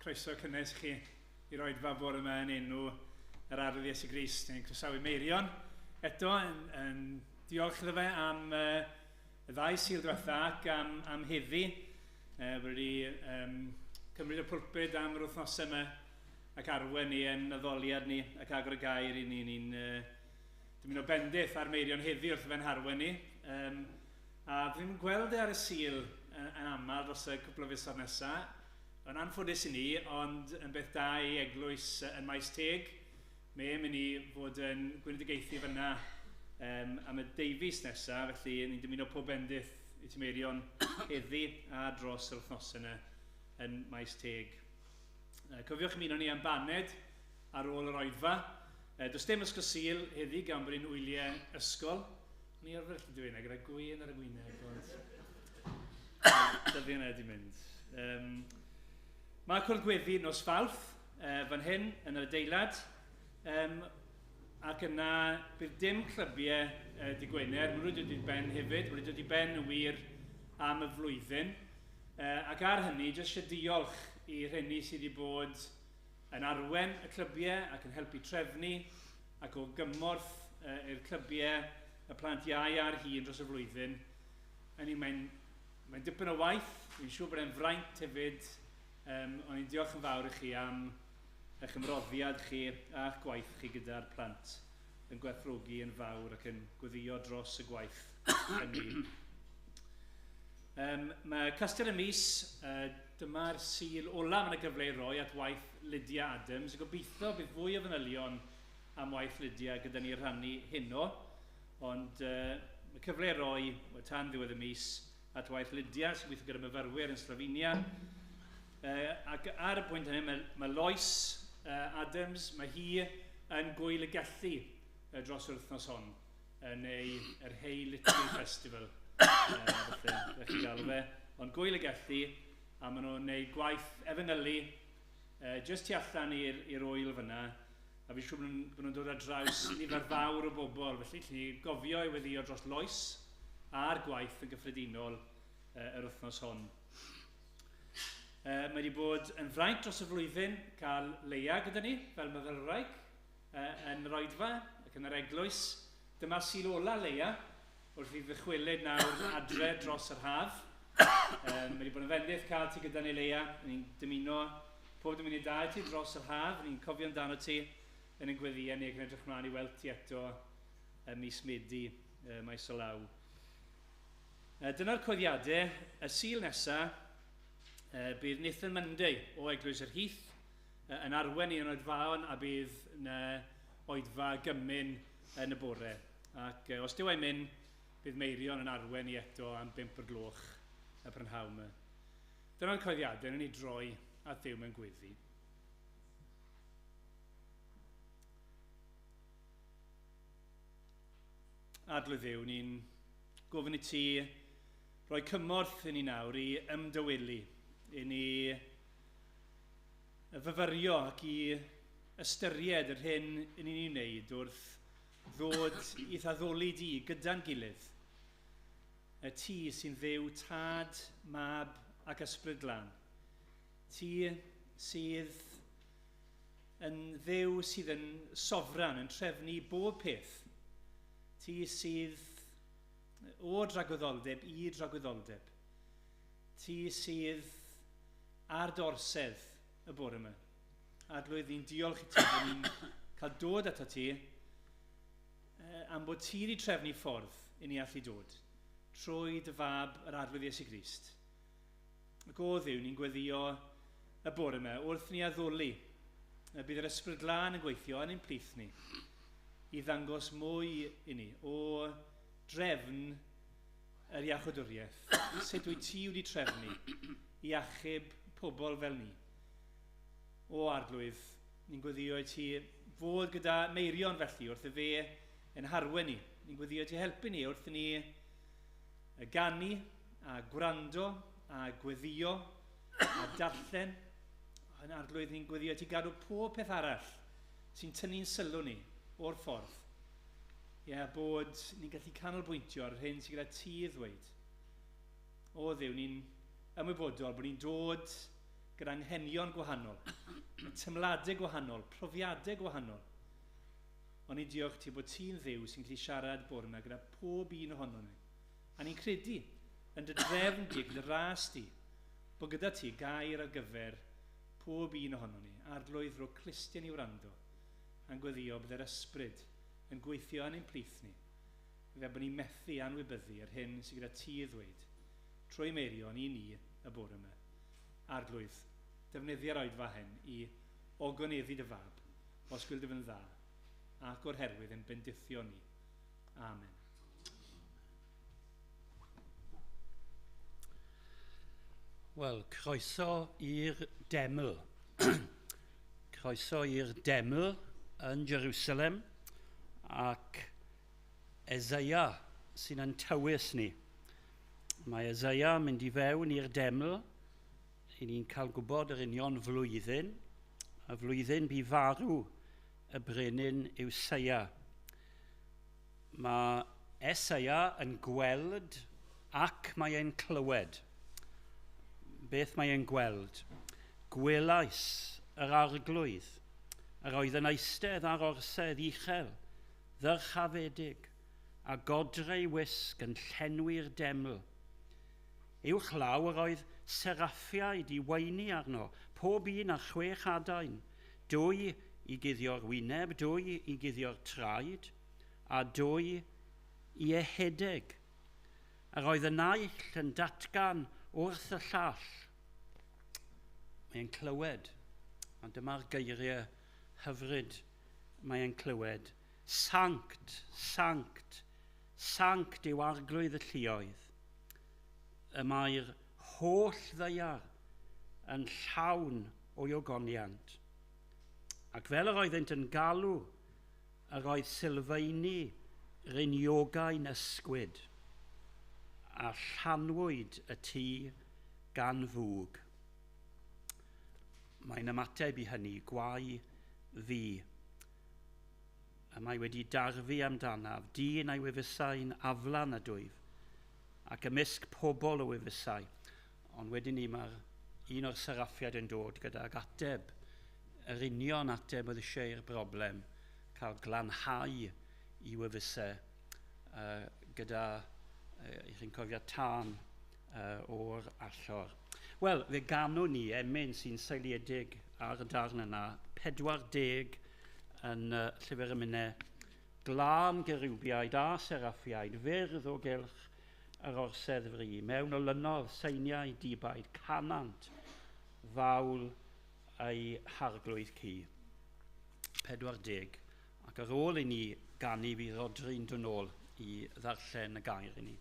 Croeso cynnes chi i'r oedfa bore yma yn enw yr Arglwydd Iesu Grist. Ni'n croesawu Meirion eto yn diolch iddo fe am y ddau Sul diwetha ac am heddi. Wedi cymryd y pulpud am yr wythnosau yma ac arwen ni yn addoliad ni ac agor y gair i ni. Ni'n dymuno bendith ar Meirion heddi wrth fe'n harwen ni. A ddim yn gweld e ar y Sul yn aml dros y cwpl o fisoedd nesaf. Yn anffodus i ni, ond yn beth da i eglwys yn Maes Teg. Mae e'n mynd i fod yn gweinedigaethu fyna am y deufis nesaf, felly ni'n dymuno pob bendith i ti Meirion heddi a dros yr wythnosau yna yn Maes Teg. Cofiwch ymuno ni am baned ar ôl yr oedfa. Does dim ysgol Sul heddi gan bod ni'n wyliau ysgol. Ni arfer allu dweud yna gyda gwên ar y gwyneb, ond dyddiau yna wedi mynd. Mae cwrdd gweddi nos Fawrth fan hyn yn yr adeilad, ac yna bydd dim clybiau dy Gwener, maen nhw wedi dod i ben hefyd, maen nhw wedi dod i ben yn wir am y flwyddyn. Ac ar hynny, jyst eisiau diolch i rheini sydd wedi bod yn arwen y clybiau ac yn helpu trefnu ac o gymorth i'r clybiau y plant iau a'r hŷn dros y flwyddyn. Hynny, mae'n dipyn o waith, fi'n siŵr bod e'n fraint hefyd, ond i'n diolch yn fawr i chi am eich ymroddiad chi a'ch gwaith chi gyda'r plant, yn gwerthfawrogi yn fawr ac yn gweddio dros y gwaith hynny. Mae Castell y Mis, dyma'r Sul ola mae yna gyfle i roi at waith Lydia Adams. Gobeithio bydd fwy o fanylion am waith Lydia gyda ni rhannu heno, ond mae cyfle i roi tan ddiwedd y mis at waith Lydia, sy'n gweithio gyda myfyrwyr yn Slovenia. Ac ar y pwynt hynny, mae Lois Adams, mae hi yn Gŵyl y Gelli dros yr wythnos hon, neu yr Hay Literary Festival, felly, fe chi'n galw fe. Ond Gŵyl y Gelli, a maen nhw'n gwneud gwaith efengylu jyst tu allan i'r ŵyl fyna, a fi'n siŵr bod nhw'n dod ar draws nifer fawr o bobl, felly chi gofio i weddio dros Lois a'r gwaith yn gyffredinol yr wythnos hon. Mae wedi bod yn fraint dros y flwyddyn cael Leia gyda ni fel myfyrwraig yn yr oedfa ac yn yr eglwys. Dyma Sul ola Leia wrth i ddychwelyd nawr adre dros yr haf. Mae wedi bod yn fendith cael ti gyda ni, Leia. Ni'n dymuno pob dymuniad da i ti dros yr haf. Ni'n cofio amdano ti yn ein gweddïau ni ac yn edrych mlaen i weld ti eto ym mis Medi maes o law. Dyna'r coeddiadau. Y Sul nesaf, bydd Nathan Munday o Eglwys yr Heath yn arwen i yn oedfaon a bydd yna oedfa gymun yn y bore. Ac os dyw e'n mynd, bydd Meirion yn arwen i eto am 5 o'r gloch y prynhawn yma. Dyna'r coeddiadau, wnawn ni droi at Dduw mewn gweddi. Arglwydd Dduw, ni'n gofyn i ti roi cymorth i ni nawr i ymdawelu, i ni fyfyrio ac i ystyried yr hyn i ni'n ei wneud wrth ddod i'th addoli di gyda'n gilydd. Y ti sy'n Dduw Tad, Mab ac Ysbryd Glân. Ti sydd yn Dduw sydd yn sofran, yn trefnu bob peth. Ti sydd o dragwyddoldeb i dragwyddoldeb. Ti sydd ar dorsedd y bore yma. Arglwydd, ni'n diolch i ti bod ni'n cael dod ato ti am bod ti wedi trefnu ffordd i ni allu dod trwy dy fab yr Arglwydd Iesu Grist. Ac o Dduw, ni'n gweddio y bore yma wrth ni addoli y bydd yr Ysbryd Glân yn gweithio yn ein plith ni i ddangos mwy i ni o drefn yr iachawdwriaeth. Sut wyt ti wedi trefnu i achub pobl fel ni? O Arglwydd, ni'n gweddio i ti fod gyda Meirion felly wrth y fe yn harwen ni. Ni'n gweddio i ti helpu ni wrth ni ganu a gwrando a gweddio a darllen. Yn Arglwydd, ni'n gweddio i ti gadw pob peth arall sy'n tynnu'n sylw ni o'r ffordd. Ie, bod ni'n gallu canolbwyntio ar yr hyn sydd gyda ti i ddweud. O Dduw, ni'n ymwybodol bod ni'n dod gyda anghenion gwahanol, tymladau gwahanol, profiadau gwahanol. Ond ni'n diolch ti bod ti'n Dduw sy'n gallu siarad bore yma gyda pob un ohono ni. A ni'n credu yn dy drefn di, gyda ras di, bod gyda ti gair ar gyfer pob un ohono ni. Arglwydd, rho clustiau ni wrando, a'n gweddio byddai'r ysbryd yn gweithio yn ein plith ni, fel bod ni'n methu anwybyddu yr hyn sydd gyda ti i ddweud, trwy Meirion i ni y bore yma. Arglwydd, defnyddio'r oedfa hyn i ogoneddu dy fab, os gweld dy dda, ac o'r herwydd yn bendithio ni. Amen. Wel, croeso i'r deml. Croeso i'r deml yn Jerusalem ac Eseia sy'n yn tywys ni. Mae Eseia mynd i fewn i'r deml. I ni'n cael gwybod yr union flwyddyn. Y flwyddyn bu farw y brenin Useia. Mae Eseia yn gweld ac mae e'n clywed. Beth mae e'n gweld? Gwelais yr arglwydd, yr oedd yn eistedd ar orsedd uchel, ddyrchafedig, a godreu wisg yn llenwi'r deml. Uwchlaw yr oedd seraffiaid i weini arno, pob un â 6 adain, 2 i guddio'r wyneb, 2 i guddio'r traed, a 2 i ehedeg. Yr oedd y naill yn datgan wrth y llall. Mae'n clywed, a dyma'r geiriau hyfryd mae'n clywed. Sanct, sanct, sanct yw arglwydd y lluoedd. Y mae'r holl ddaear yn llawn o'i ogoniant. Ac fel yr oeddynt yn galw, yr oedd sylfaeni riniogau'n ysgwyd, a llanwyd y tŷ gan fwg. Mae'n ymateb i hynny, gwae fi. Y mae wedi darfu amdanaf, dyn a'i wefusau'n aflan a dwyf, ac ymysg pobl o wefusau. Ond wedyn ni mae'r un o'r seraffiaid yn dod gydag ateb, yr union ateb oedd eisiau i'r broblem, cael glanhau i wefusau gyda, i chi'n cofio, tân o'r allor. Wel, fe ganwn ni emyn sy'n seiliedig ar y darn yna, 40 yn Llyfr Emynau, glân gerubiaid a seraffiaid, fyrdd o gylch yr orsedd fri, mewn olynodd seiniau dibaid, canant fawl ei harglwydd cu. 40. Ac ar ôl i ni ganu, fydd Rodri'n dod nôl i ddarllen y gair i ni.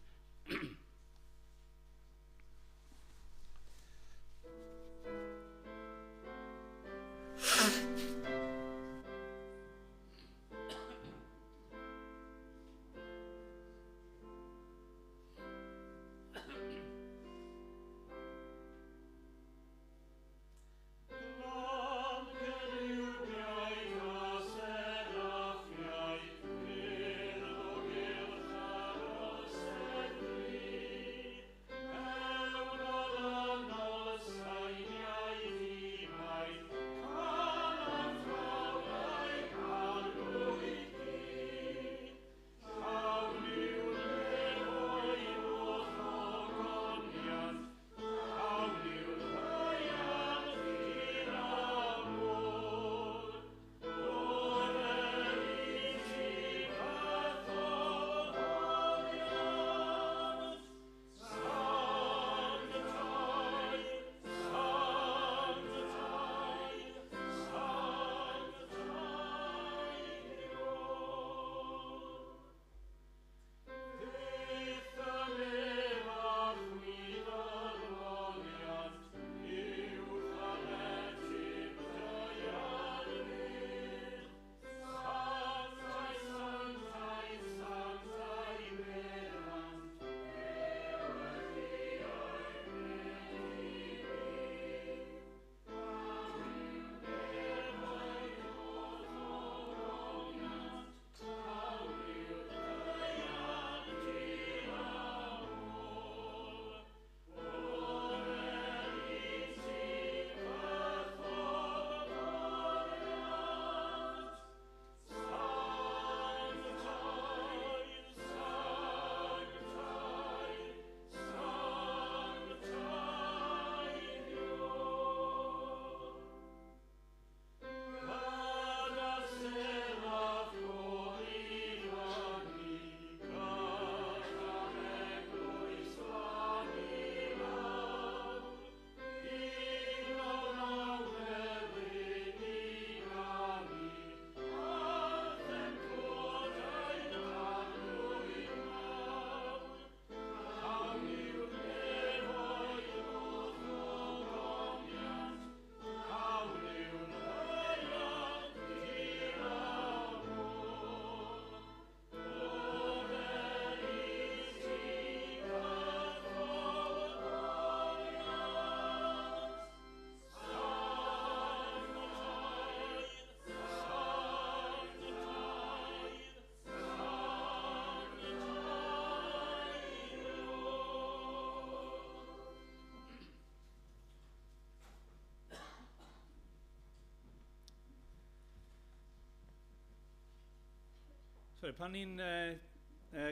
Sorry, pan ni'n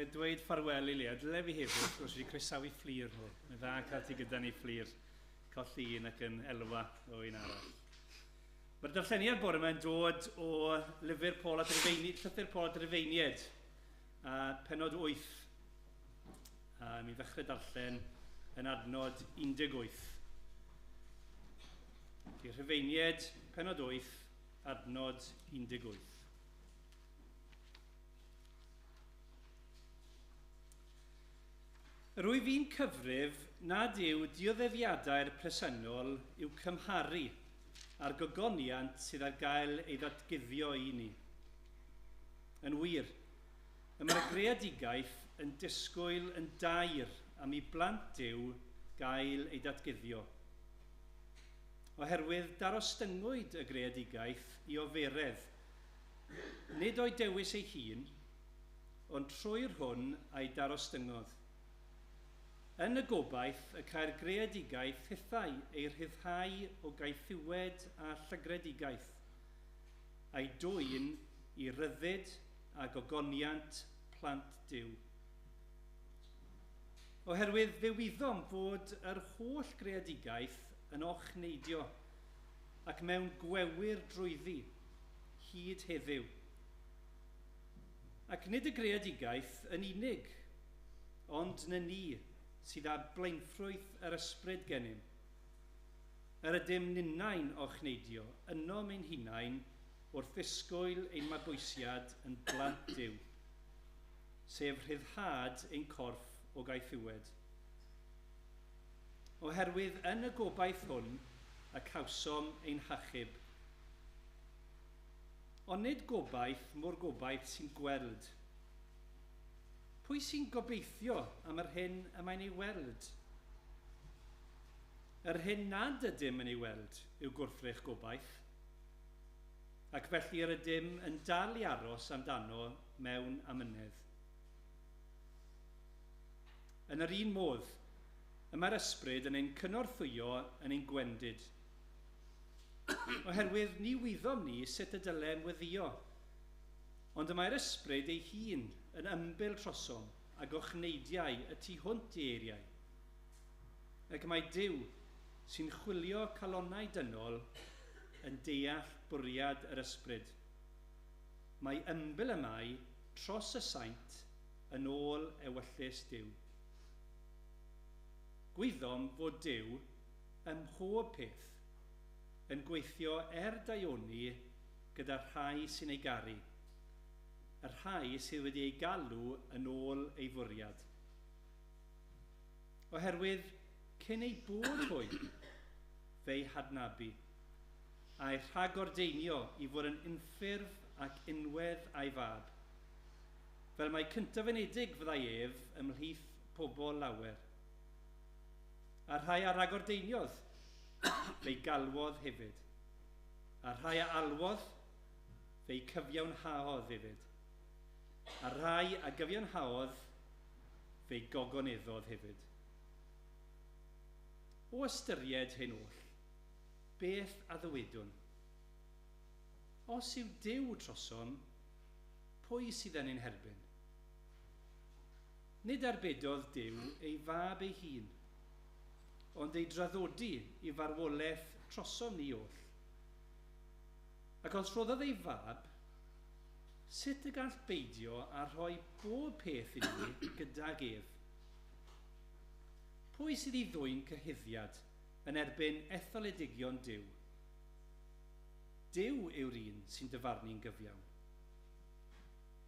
dweud ffarwel i Lea, dyle fi hefyd, wrth gwrs, wedi croesawu Fflur nhw. Mae'n dda cael ti gyda ni, Fflur. Colli un ac yn elwa o un arall. Mae'r darlleniad bore yma'n dod o lyfr Paul at llythyr Paul at Rufeiniaid, a pennod 8. A mi ddechrau darllen yn adnod 18. Felly, Rhufeiniaid, pennod 8, adnod 18. Rwyf fi'n cyfrif nad yw dioddefiadau'r presennol i'w cymharu â'r gogoniant sydd ar gael ei ddatguddio i ni. Yn wir, y mae'r greadigaeth yn disgwyl yn daer am i blant Duw gael ei datguddio. Oherwydd darostyngwyd y greadigaeth i oferedd, nid o'i dewis ei hun, ond trwy'r hwn a'i darostyngodd. Yn y gobaith y cael greadigaeth hithau ei rhyddhau o gaethiwed a llygredigaeth, a'i dwyn i ryddid a gogoniant plant Duw. Oherwydd fe wyddom fod yr holl greadigaeth yn ochneidio ac mewn gwewyr drwyddi hyd heddiw. Ac nid y greadigaeth yn unig, ond na ni sydd â blaenffrwyth yr ysbryd gennym. Yr ydym ninnau'n ochneidio ynom ein hunain wrth ddisgwyl ein mabwysiad yn blant Duw, sef rhyddhad ein corff o gaethiwed. Oherwydd yn y gobaith hwn y cawsom ein hachub. Ond nid gobaith mo'r gobaith sy'n gweld. Pwy sy'n gobeithio am yr hyn y mae'n ei weld? Yr hyn nad ydym yn ei weld yw gwrthrych gobaith, ac felly yr ydym yn dal i aros amdano mewn amynedd. Yn yr un modd, y mae'r ysbryd yn ein cynorthwyo yn ein gwendid. Oherwydd ni wyddom ni sut y dylem weddïo, ond y mae'r ysbryd ei hun yn ymbil trosom ac ochneidiau y tu hwnt i eiriau. Ac mae Duw sy'n chwilio calonnau dynol yn deall bwriad yr ysbryd. Mae ymbil y mae tros y saint yn ôl ewyllys Duw. Gwyddom fod Duw ym mhob peth yn gweithio daioni gyda'r rhai sy'n ei garu, y rhai sydd wedi ei galw yn ôl ei fwriad. Oherwydd cyn ei bod hwy, fe'i hadnabu, a'i rhagordeinio i fod yn unffurf ac unwedd a'i fab, fel mai cyntaf-anedig fyddai ef ymhlith pobl lawer. A'r rhai a ragordeiniodd, fe'i galwodd hefyd. A'r rhai a alwodd, fe'i cyfiawnhaodd hefyd. A'r rhai a gyfiawnhaodd, fe'i gogoneddodd hefyd. O ystyried hyn oll, beth a ddywedwn? Os yw Duw trosom, pwy sydd yn ein herbyn? Nid arbedodd Duw ei fab ei hun, ond ei draddodi i farwolaeth trosom ni oll. Ac os rhoddodd ei fab, sut y gall beidio a rhoi bob peth i ni gydag ef? Pwy sydd i ddwyn cyhuddiad yn erbyn etholedigion Duw? Duw yw'r un sy'n dyfarnu'n gyfiawn.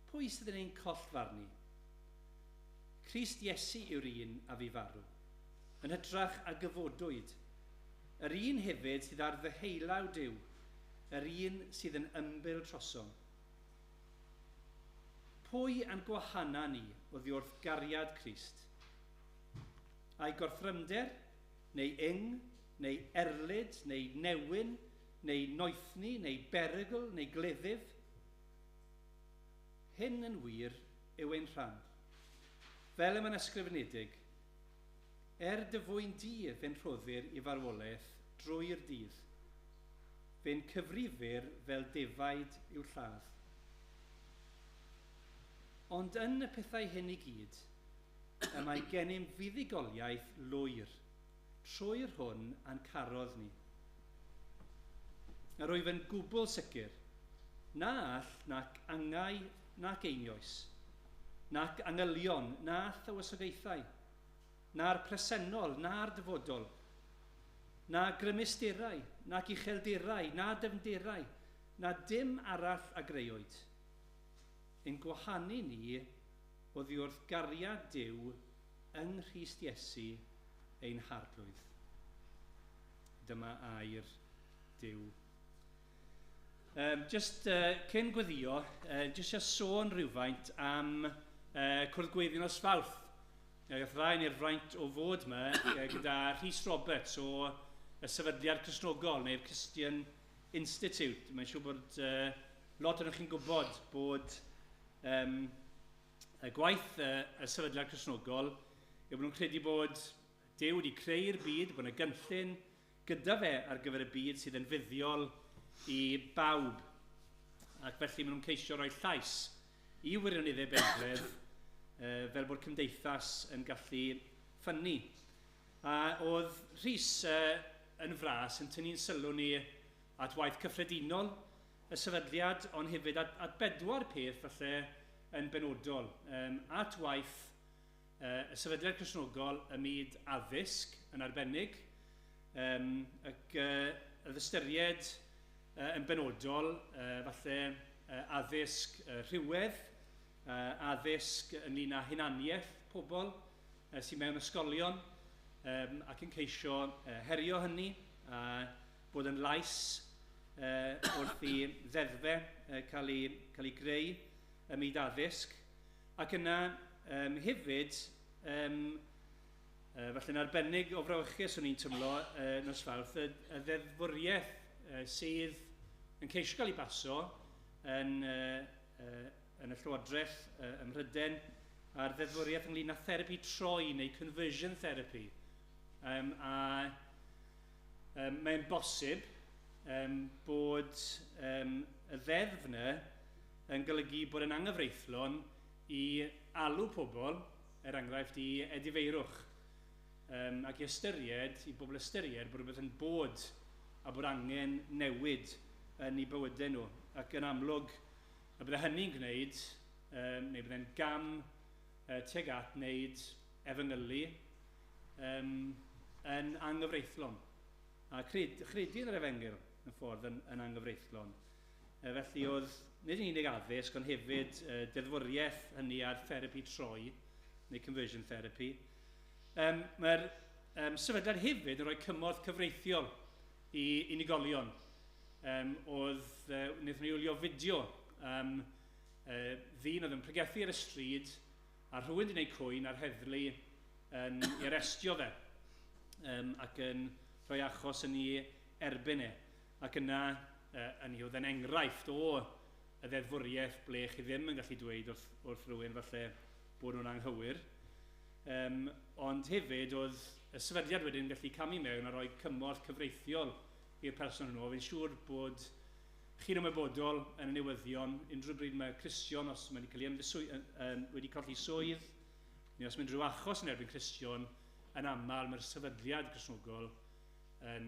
Pwy sydd yn ein collfarnu? Crist Iesu yw'r un a fu farw, yn hytrach a gyfodwyd, yr un hefyd sydd ar ddeheulaw Duw, yr un sydd yn ymbil trosom. Pwy a'n gwahana ni oddi wrth gariad Crist? Ai gorthrymder, neu ing, neu erlid, neu newyn, neu noethni, neu berygl, neu gleddyf? Hyn yn wir yw ein rhan. Fel y mae'n ysgrifenedig, dy fwyn di fe'n rhoddir i farwolaeth drwy'r dydd, fe'n cyfrifir fel defaid i'w lladd. Ond yn y pethau hyn i gyd, y mae gennym fuddugoliaeth lwyr, trwy'r hwn a'n carodd ni. A rwyf yn gwbl sicr, na all nac angau nac einioes, nac angylion, na thywysogaethau, na'r presennol, na'r dyfodol, na grymusterau, nac uchelderau, na dyfnderau, na dim arall a greuwyd, ein gwahanu ni oddi wrth gariad Duw yng Nghrist Iesu ein Harglwydd. Dyma air Duw. Just cyn gweddio, just eisiau sôn rhywfaint am cwrdd gweddi nos Fawrth. Gath ddau ni'r fraint o fod yma gyda Rhys Roberts o y Sefydliad Cristnogol neu'r Christian Institute. Mae'n siŵr bod lot ohonoch chi'n gwybod bod y gwaith y Sefydliad Cristnogol yw bod nhw'n credu bod Duw wedi creu'r byd, bod yna gynllun gyda fe ar gyfer y byd sydd yn fuddiol i bawb. Ac felly maen nhw'n ceisio rhoi llais i wirioneddau Beiblaidd fel bod cymdeithas yn gallu ffynnu. A oedd Rhys yn fras yn tynnu'n sylw ni at waith cyffredinol y sefydliad, ond hefyd at bedwar peth falle yn benodol. At waith y Sefydliad Cristnogol ym myd addysg yn arbennig, ac yr ystyried yn benodol falle addysg rhywedd, addysg ynglyn â hunaniaeth pobl sydd mewn ysgolion, ac yn ceisio herio hynny a bod yn lais wrth i ddeddfau cael eu greu ym myd addysg. Ac yna hefyd, falle'n arbennig o frawychus o'n i'n tymlo nos Fawrth, y ddeddfwriaeth sydd yn ceisio cael ei baso yn y Llywodraeth ym Mhrydain, a'r ddeddfwriaeth ynglyn â therapi troi neu conversion therapy. Mae'n bosib bod y ddeddf yna yn golygu bod yn anghyfreithlon i alw pobl, er enghraifft, i edifeirwch, ac i ystyried, i bobl ystyried bod rhywbeth yn bod a bod angen newid yn eu bywydau nhw. Ac yn amlwg, y bydde hynny'n gwneud, neu bydde'n gam tuag at wneud efengylu yn anghyfreithlon. A credu yn yr efengyl yn ffordd yn anghyfreithlon. Felly oedd nid yn unig addysg, ond hefyd deddfwriaeth hynny ar therapi troi, neu conversion therapy. Mae'r sefydliad hefyd yn rhoi cymorth cyfreithiol i unigolion. Wnaethon ni wylio fideo ddyn oedd yn pregethu ar y stryd, a rhywun wedi gwneud cwyn a'r heddlu yn ei arestio fe, ac yn rhoi achos yn ei erbyn e. Ac yna, yn oedd yn enghraifft o y ddeddfwriaeth ble chi ddim yn gallu dweud wrth rhywun falle bod nhw'n anghywir. Ond hefyd oedd y sefydliad wedyn gallu camu mewn a rhoi cymorth cyfreithiol i'r person hwnnw. Fi'n siŵr bod chi'n ymwybodol yn y newyddion, unrhyw bryd mae Cristion, os mae wedi cael wedi colli swydd, neu os mae unrhyw achos yn erbyn Cristion, yn aml mae'r sefydliad Cristnogol yn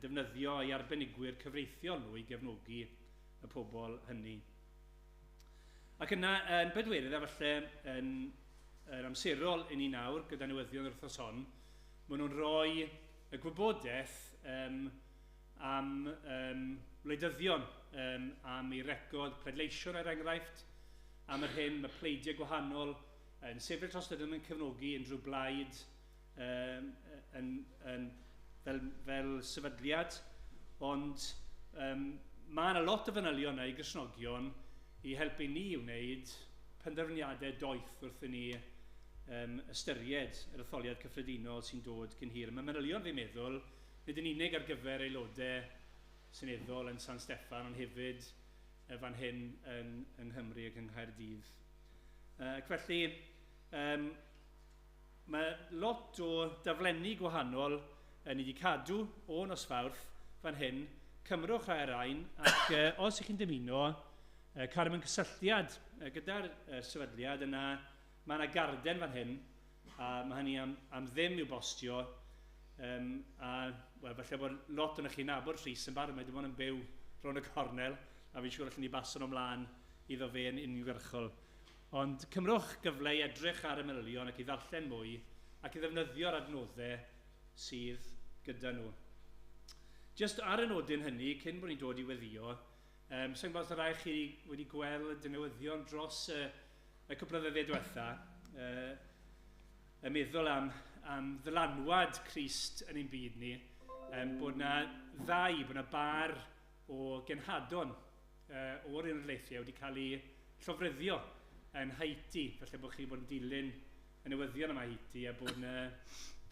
defnyddio ei arbenigwyr cyfreithiol nhw i gefnogi y pobl hynny. Ac yna, yn bedwerydd, a falle yn amserol i ni nawr, gyda newyddion yr wythnos hon, maen nhw'n rhoi y gwybodaeth am wleidyddion, am ei record pleidleisio er enghraifft, am yr hyn mae pleidiau gwahanol yn sefyll dros ydym yn cefnogi unrhyw blaid fel sefydliad, ond mae yna lot o fanylion yna i Gristnogion i helpu ni i wneud penderfyniadau doeth wrth i ni ystyried yr etholiad cyffredinol sy'n dod cyn hir. Mae manylion, fi'n meddwl, nid yn unig ar gyfer aelodau seneddol yn San Steffan, ond hefyd fan hyn yng Nghymru ac yng Nghaerdydd. Ac felly, mae lot o daflenni gwahanol ni wedi cadw o nos Fawrth fan hyn. Cymrwch rhai ar ein, ac os ych chi'n dymuno, Cadw mewn cysylltiad gyda'r sefydliad yna, mae yna garden fan hyn, a mae hynny am ddim i'w bostio. A well, falle bod lot o'n chi'n nabod Rhys yn barod, mae dim ond yn byw rownd y cornel, a fi'n siŵr allan ni baso nhw ymlaen iddo fe yn uniongyrchol. Ond cymrwch gyfle i edrych ar y manylion ac i ddarllen mwy ac i ddefnyddio'r adnoddau sydd gyda nhw. Just ar y nodyn hynny, cyn bod ni'n dod i weddio, sa'n gwybod os rai chi wedi gweld y newyddion dros y cwpl o ddyddiau diwetha, y meddwl am ddylanwad Crist yn ein byd ni, bod na ddau, bod na bar o genhadon o'r Unol Daleithiau wedi cael eu llofruddio yn Haiti. Falle bod chi wedi bod yn dilyn y newyddion am Haiti a bod na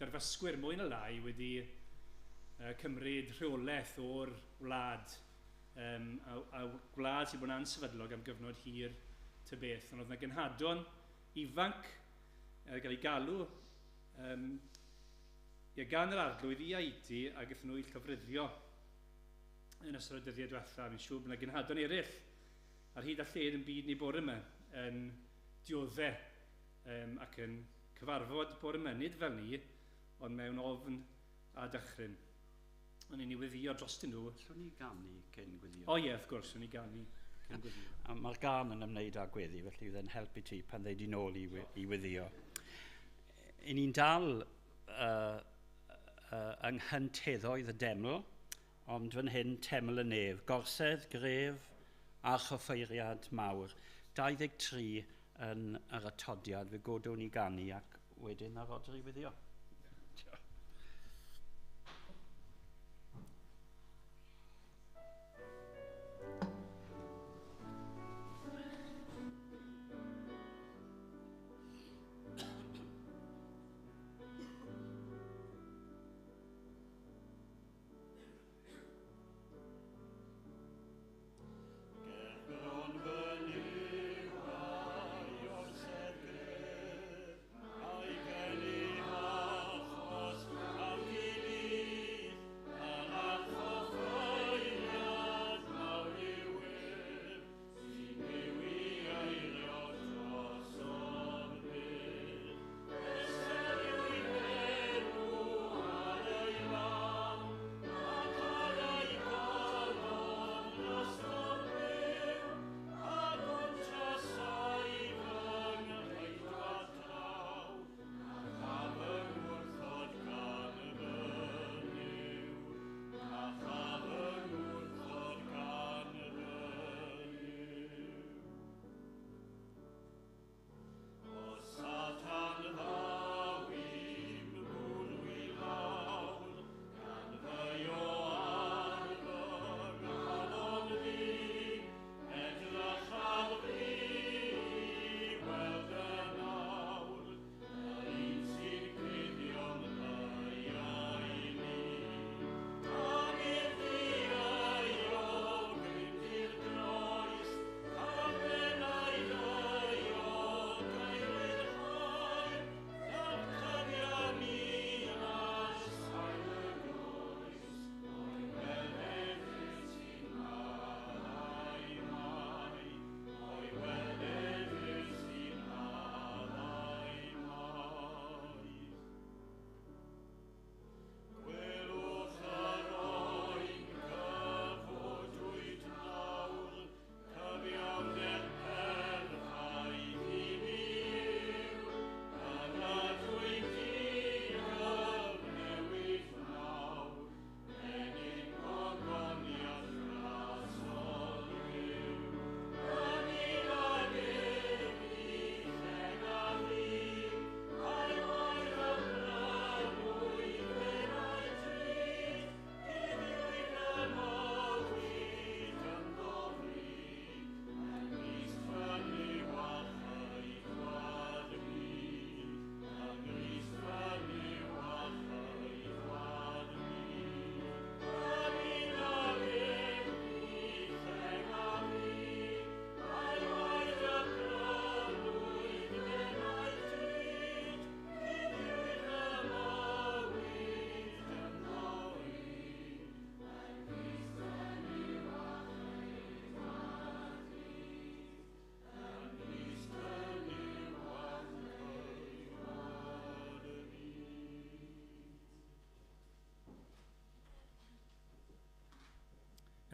derfysgwyr mwy na lai wedi cymryd rheolaeth o'r wlad, a gwlad sydd bod yn ansefydlog am gyfnod hir ta beth. Ond oedd yna genhadon ifanc gael ei galw gan yr arglwydd i Haiti a gaethon nhw eu llofruddio yn ystod y dyddiau diwetha. Fi'n siŵr bod yna genhadon eraill ar hyd a lled yn byd ni bore yma yn dioddef ac yn cyfarfod bore yma, nid fel ni, ond mewn ofn a dychryn. Ond i ni weddio drostyn nhw. Allwn ni ganu cyn gweddio? O ie, wrth gwrs, allwn ni ganu cyn gweddio. A mae'r gân yn ymwneud â gweddi, felly fydd e'n helpu ti pan ddeud i nôl i weddio. I ni'n dal yng nghynteddoedd y deml, ond fan hyn teml y nef, gorsedd gref a chyffeiriad mawr. 23 yn yr atodiad, fe godwn ni ganu ac wedyn ar Rodri weddio. A'i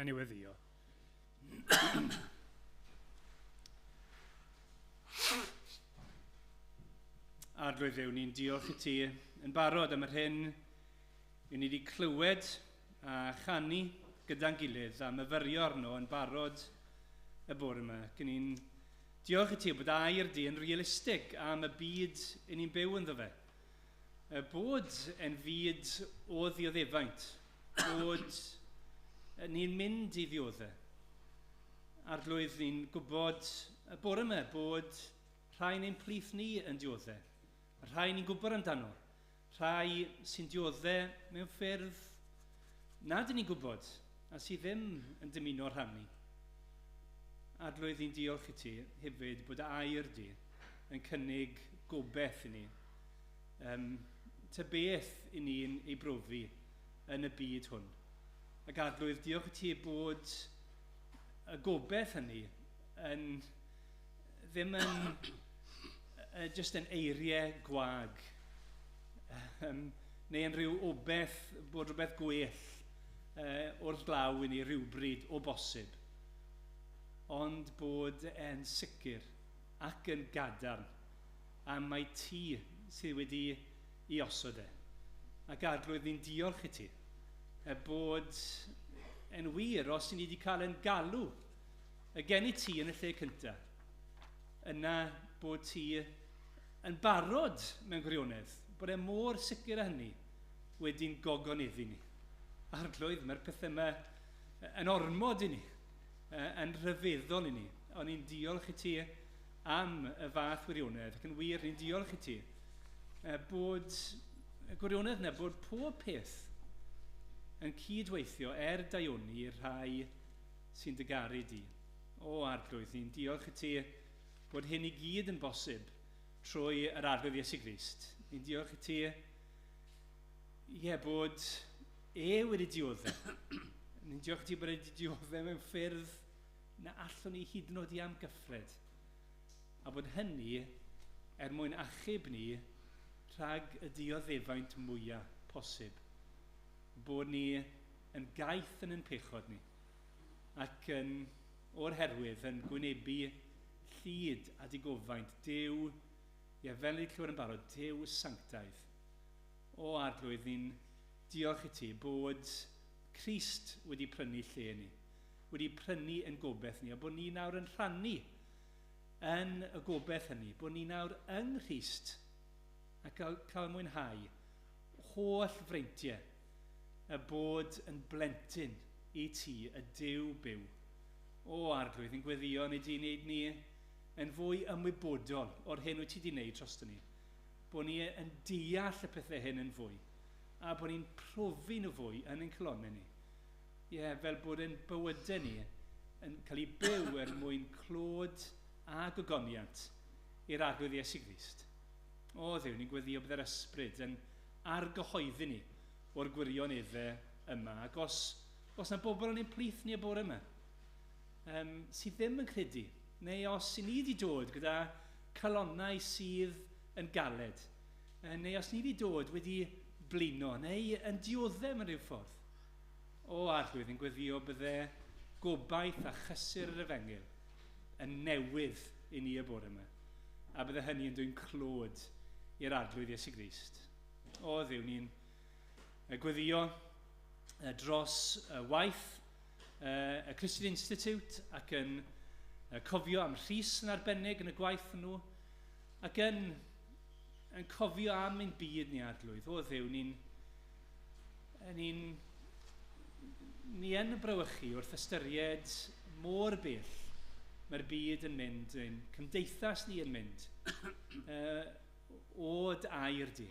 Na ni weddio. Arglwydd Dduw, ni'n diolch i ti yn barod am yr hyn i ni wedi clywed a chanu gyda'n gilydd a myfyrio arno yn barod y bore yma. Ac ni'n diolch i ti bod air di yn realistig am y byd i ni'n byw ynddo fe. Bod yn fyd o ddioddefaint, bod ni'n mynd i ddioddef. Arglwydd, ni'n gwybod y bore yma bod rhai yn ein plith ni yn dioddef, rhai ni'n gwybod amdano, rhai sy'n dioddef mewn ffyrdd nad ydyn ni'n gwybod a sydd ddim yn dymuno rhannu. Arglwydd, ni'n diolch i ti hefyd bod air di yn cynnig gobeith i ni. Ta beth i ni'n ei brofi yn y byd hwn. Ac Arglwydd, diolch i ti bod y gobeith hynny yn ddim yn just yn eiriau gwag, neu yn rhyw obeith bod rhywbeth gwell wrth glaw i ni rhywbryd o bosib, ond bod e'n sicr ac yn gadarn, a mae ti sydd wedi i osod e. Ac Arglwydd, ni'n diolch i ti, bod yn wir, os ni wedi cael yn galw y gen i ti yn y lle cyntaf, yna bod ti yn barod mewn gwirionedd, bod e mor sicr â hynny wedi'n gogoneddu ni. Arglwydd, mae'r pethau yma yn ormod i ni, yn rhyfeddol i ni. Ond ni'n diolch i ti am y fath wirionedd, ac yn wir ni'n diolch i ti bod y gwirionedd yna, bod pob peth yn cydweithio er daioni i'r rhai sy'n dy garu di. O Arglwydd, ni'n diolch i ti bod hyn i gyd yn bosib trwy yr Arglwydd Iesu Grist. Ni'n diolch i ti, ie, bod e wedi dioddef. Ni'n diolch i ti bod e wedi dioddef mewn ffyrdd na allwn ni hyd yn oed i amgyffred. A bod hynny er mwyn achub ni rhag y dioddefaint mwyaf posib. Bod ni yn gaeth yn ein pechod ni ac yn o'r herwydd yn gwynebu llid a digofaint Duw, ie, fel ni clywed yn barod, Duw sanctaidd. O Arglwydd, ni'n diolch i ti bod Crist wedi prynu lle ni, wedi prynu yn gobeith ni, a bod ni nawr yn rhannu yn y gobeith hynny, bod ni nawr yng Nghrist a cael mwynhau holl freintiau y bod yn blentyn i ti, y Duw byw. O Arglwydd, yn gweddio ni di wneud ni yn fwy ymwybodol o'r hyn wyt ti wedi wneud drosto ni. Bod ni yn deall y pethau hyn yn fwy, a bod ni'n profi nhw fwy yn ein calonnau ni. Ie, fel bod ein bywydau ni yn cael ei byw er mwyn clod a gogoniant i'r Arglwydd Iesu Grist. O Dduw, ni'n gweddio bydd yr ysbryd yn argyhoeddi ni o'r gwirioneddau yma. Ac os na bobl yn ein plith ni y bore yma, sydd ddim yn credu, neu os ni wedi dod gyda calonnau sydd yn galed, neu os ni wedi dod wedi blino, neu yn dioddef mewn rhyw ffordd, o Arglwydd, yn gweddio bydde gobaith a chysur yr efengyl yn newydd i ni y bore yma, a bydde hynny yn dwyn clod i'r Arglwydd Iesu Grist. O Dduw, ni'n gweddio dros waith y Christian Institute ac yn cofio am Rhys yn arbennig yn y gwaith nhw, ac yn cofio am ein byd ni, Arglwydd. O Dduw, ni yn brawychu wrth ystyried mor bell mae'r byd yn mynd, ein cymdeithas ni yn mynd, o dy air di,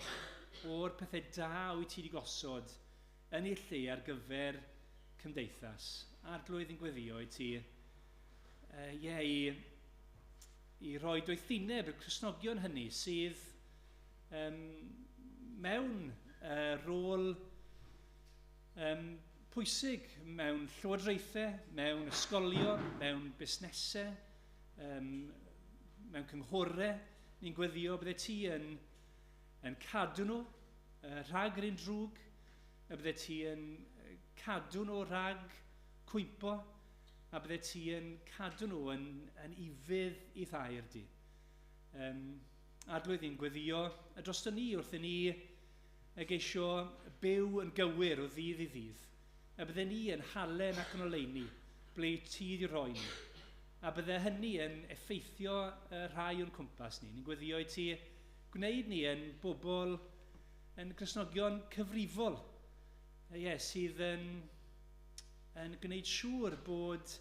o'r pethau da wyt ti wedi gosod yn ei lle ar gyfer cymdeithas. Arglwydd, yn gweddio i ti, i roi doethineb i'r Cristnogion hynny sydd mewn rôl pwysig mewn llywodraethau, mewn ysgolion, mewn busnesau, mewn cynghorau. Ni'n gweddio bydde ti yn cadw nhw rhag yr un drwg, y bydde ti yn cadw nhw rhag cwympo, a bydde ti yn cadw nhw yn ufudd i'th air di. Arglwydd, ni'n gweddio drosto ni wrth i ni geisio byw yn gywir o ddydd i ddydd. A bydde ni yn halen ac yn oleuni ble ti wedi rhoi ni. A bydde hynny yn effeithio y rhai o'n cwmpas ni. Ni'n gweddio i ti gwneud ni yn bobl, yn Gristnogion cyfrifol, ie, sydd yn gwneud siŵr bod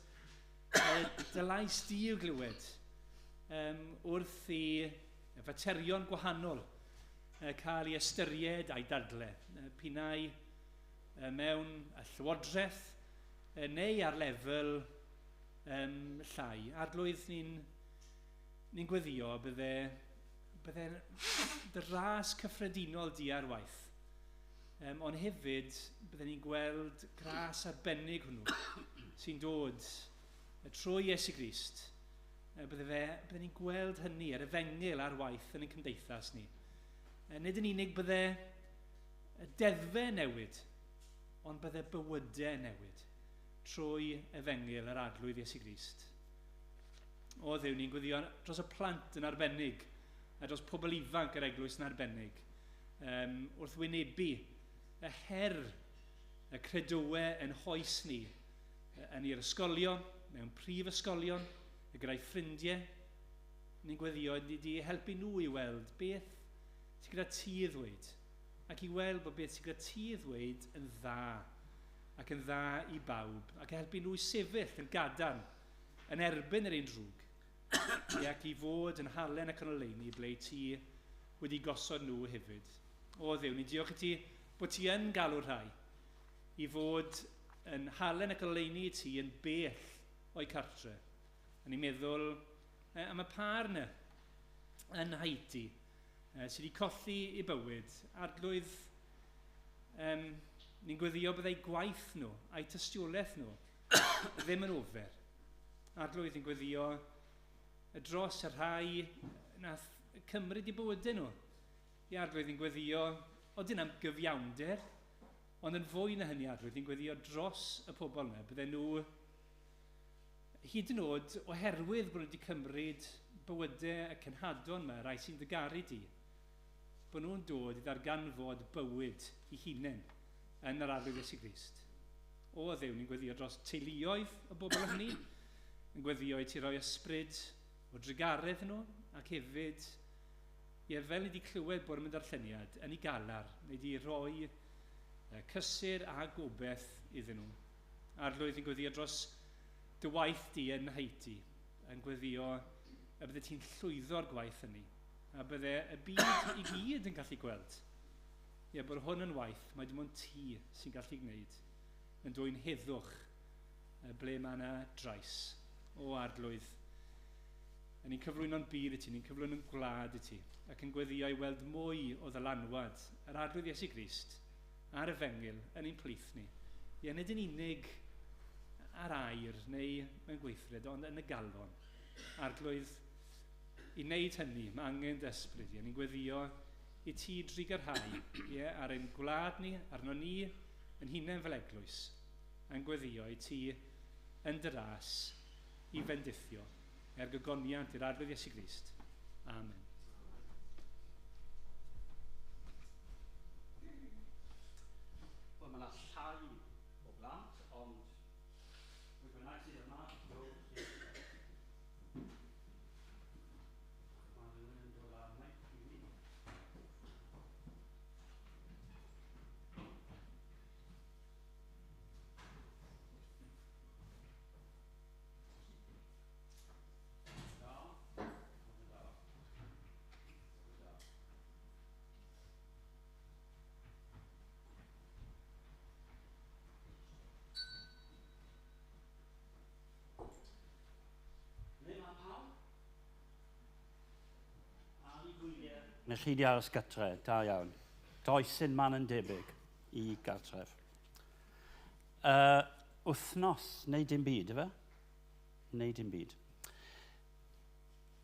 dy lais di i'w glywed wrth i faterion gwahanol cael ei ystyried a'i dadle, pinnau mewn y llywodraeth neu ar lefel llai. Arglwydd, ni'n gweddio bydde dy ras cyffredinol di ar waith. Ond hefyd, bydden ni'n gweld gras arbennig hwnnw sy'n dod trwy Iesu Grist. Bydden ni'n gweld hynny ar efengyl ar waith yn ein cymdeithas ni. Nid yn unig bydde deddfau newid, ond bydde bywydau newid trwy efengyl yr Arglwydd Iesu Grist. O Dduw, ni'n gweddio dros y plant yn arbennig, a dros pobl ifanc yr eglwys yn arbennig, wrth wynebu y her y credoau yn hoes ni, yn i'r ysgolion, mewn prifysgolion, gyda'i ffrindiau. Ni'n gweddio di helpu nhw i weld beth sydd gyda ti i ddweud, ac i weld bod beth sydd gyda ti i ddweud yn dda, ac yn dda i bawb, ac helpu nhw i sefyll yn gadarn, yn erbyn yr un drwg, ac i fod yn halen ac yn oleuni ble ti wedi gosod nhw hefyd. O Dduw, ni'n diolch i ti bod ti yn galw rhai i fod yn halen ac yn oleuni i ti yn bell o'i cartre. A ni'n meddwl am y pâr yna yn Haiti sydd wedi colli ei bywyd. Arglwydd, ni'n gweddio byddai gwaith nhw a'i tystiolaeth nhw ddim yn ofer. Arglwydd, ni'n gweddio dros y rhai nath cymryd eu bywydau nhw. I Arglwydd, ni'n gweddio, odyn am gyfiawnder, ond yn fwy na hynny, Arglwydd, ni'n gweddio dros y pobl yna. Bydden nhw hyd yn oed oherwydd bod nhw wedi cymryd bywydau y cenhadon yma, rhai sy'n dy garu di, bod nhw'n dod i ddarganfod bywyd i hunain yn yr Arglwydd Iesu Grist. O Dduw, ni'n gweddio dros teuluoedd y bobl hynny, yn gweddio i ti roi ysbryd o drugaredd nhw, ac hefyd, ie, fel ni wedi clywed bod yn darlleniad, yn ei galar, ni wedi rhoi cysur a gobeith iddyn nhw. Arglwydd, ni'n gweddio dros dy waith di yn Haiti, yn gweddio y bydde ti'n llwyddo'r gwaith hynny, a bydde y byd i gyd yn gallu gweld. Ie, bod hwn yn waith, mae dim ond ti sy'n gallu gwneud, yn dwyn heddwch ble mae yna drais. O Arglwydd, ni'n cyflwyno'n byd i ti, ni'n cyflwyno'n gwlad i ti, ac yn gweddio i weld mwy o ddylanwad yr Arglwydd Iesu Grist a'r efengyl yn ein plith ni. Ie, nid yn unig ar air neu mewn gweithred, ond yn y galon. Arglwydd, i wneud hynny, mae angen dy ysbryd. Ie, ni'n gweddio i ti drugarhau, ie, ar ein gwlad ni, arno ni, yn hunain fel eglwys, yn gweddio i ti yn dy ras i fendithio er gogoniant i'r Arglwydd Iesu Grist. Amen. Wel, mae yna llai o blant, ond pwy bynnag sydd yma, dewch i. Mae rhywun yn dod â mic i mi. Da. Da. Da. Ble mae pawb? Ar i gwyliau. Nes chi di aros gytre, da iawn. Does un man yn debyg i gartref. Wythnos, neu dim byd, ife? Neu dim byd.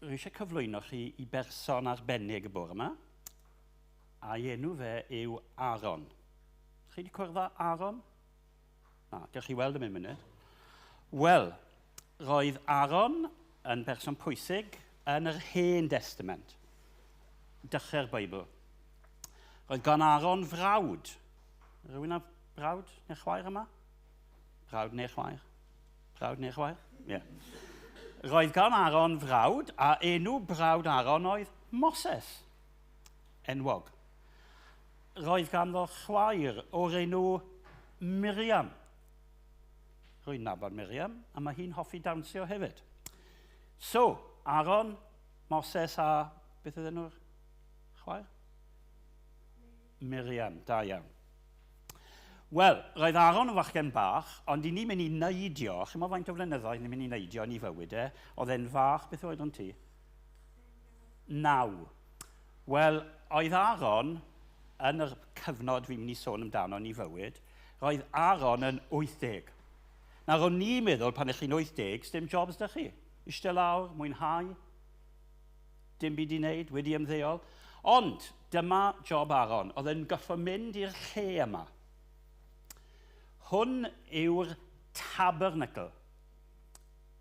Rwy eisiau cyflwyno chi i berson arbennig y bore yma, a'i enw fe yw Aaron. Chi wedi cwrdd â Aaron? Na, gewch chi weld am un munud. Wel, roedd Aaron yn berson pwysig yn yr Hen Testament, dechrau'r Beibl. Roedd gan Aaron frawd. Rhywun â brawd neu chwaer yma? Brawd neu chwaer? Brawd neu chwaer? Ie. Yeah. Roedd gan Aaron frawd, a enw brawd Aaron oedd Moses, enwog. Roedd ganddo chwaer o'r enw Miriam. Rwy'n nabod Miriam, a mae hi'n hoffi dawnsio hefyd. So, Aaron, Moses a beth oedd enw'r chwaer? Miriam, da iawn. Wel, roedd Aaron yn fachgen bach, ond i ni'n mynd i neidio, chi'n meddwl faint o flynyddoedd ni'n mynd i neidio yn ei fywyd e, oedd e'n fach, beth oedd o'n ti? 9. Wel, oedd Aaron, yn yr cyfnod fi'n mynd i sôn amdano yn ei fywyd, roedd Aaron yn 80. Nawr, o'n ni'n meddwl pan ych chi'n 80, sdim jobs da chi. Eistedd lawr, mwynhau, dim byd i wneud, wedi ymddeol. Ond, dyma job Aaron. Oedd e'n goffo mynd i'r lle yma. Hwn yw'r tabernacle,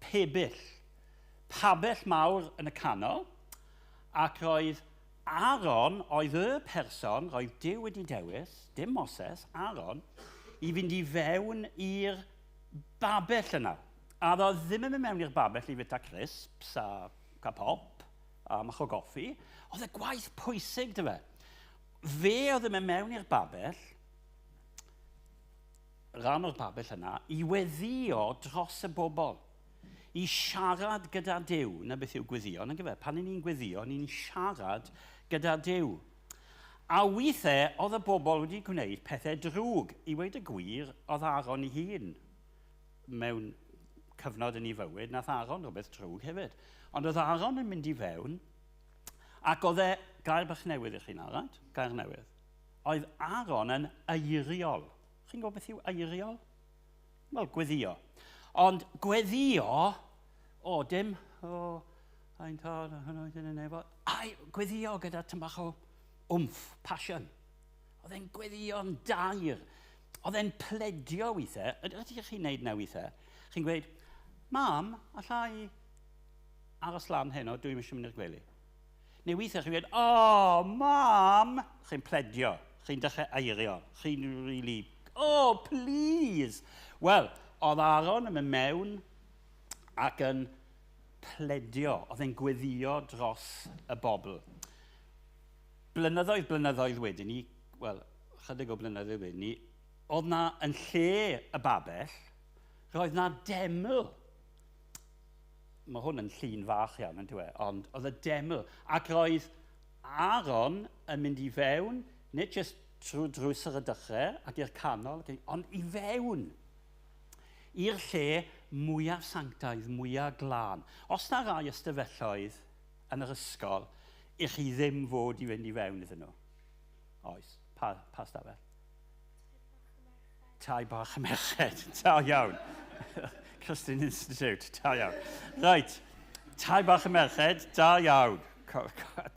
pebyll, pabell mawr yn y canol, ac roedd Aaron oedd y person, roedd Duw wedi dewis, dim Moses, Aaron, i fynd i fewn i'r babell yna. A ddo ddim yn mynd mewn i'r babell i fita crisps a cael pop a mach o goffi. Oedd y gwaith pwysig dy fe. Fe oedd yn mynd mewn i'r babell, rhan o'r babell yna, i weddio dros y bobl, i siarad gyda Duw. Na beth yw gweddio, nag yfe? Pan ni'n gweddio, ni'n siarad gyda Duw. A weithiau, oedd y bobl wedi gwneud pethau drwg. I weid y gwir, oedd Aaron ei hun mewn cyfnod yn ei fywyd, nath Aaron rhywbeth drwg hefyd. Ond oedd Aaron yn mynd i fewn, ac oedd e, gair bach newydd i chi nawr, right? Gair newydd. Oedd Aaron yn eiriol. Chi'n gwybod beth yw eiriol? Wel, gweddio. Ond gweddio, o, dim, o, ein tad, hwnnw, dyn yn efo. Ai, gweddio gyda tyn bach o wmff, passion. Oedd e'n gweddio'n dair. Oedd e'n pledio weithiau. Ydych chi'n neud na weithiau? Chi'n gweud, Mam, allai aros lan heno, dwi'n eisiau mynd i'r gwely. Neu weithiau chi'n gweud, o, oh, mam! Chi'n pledio, chi'n dechrau eirio, chi'n really, oh, please! Wel, oedd Aaron yn mynd mewn ac yn pledio, oedd e'n gweddio dros y bobl. Blynyddoedd, blynyddoedd wedyn ni, wel, chydig o blynyddoedd wedyn ni, oedd na yn lle y babell, roedd na deml. Mae hwn yn llun fach iawn, yn dweud, ond oedd y deml. Ac roedd Aaron yn mynd i fewn, nid jyst trwy drws ar y dechrau ac i'r canol, ond i fewn i'r lle mwyaf sanctaidd, mwyaf glân. Os na rai ystafelloedd yn yr ysgol, i chi ddim fod i fynd i fewn iddyn nhw. Oes. Pa, pa stafell? Tai bach y merched. Da iawn. Christian Institute. Da iawn. Right. Tai bach y merched. Da iawn.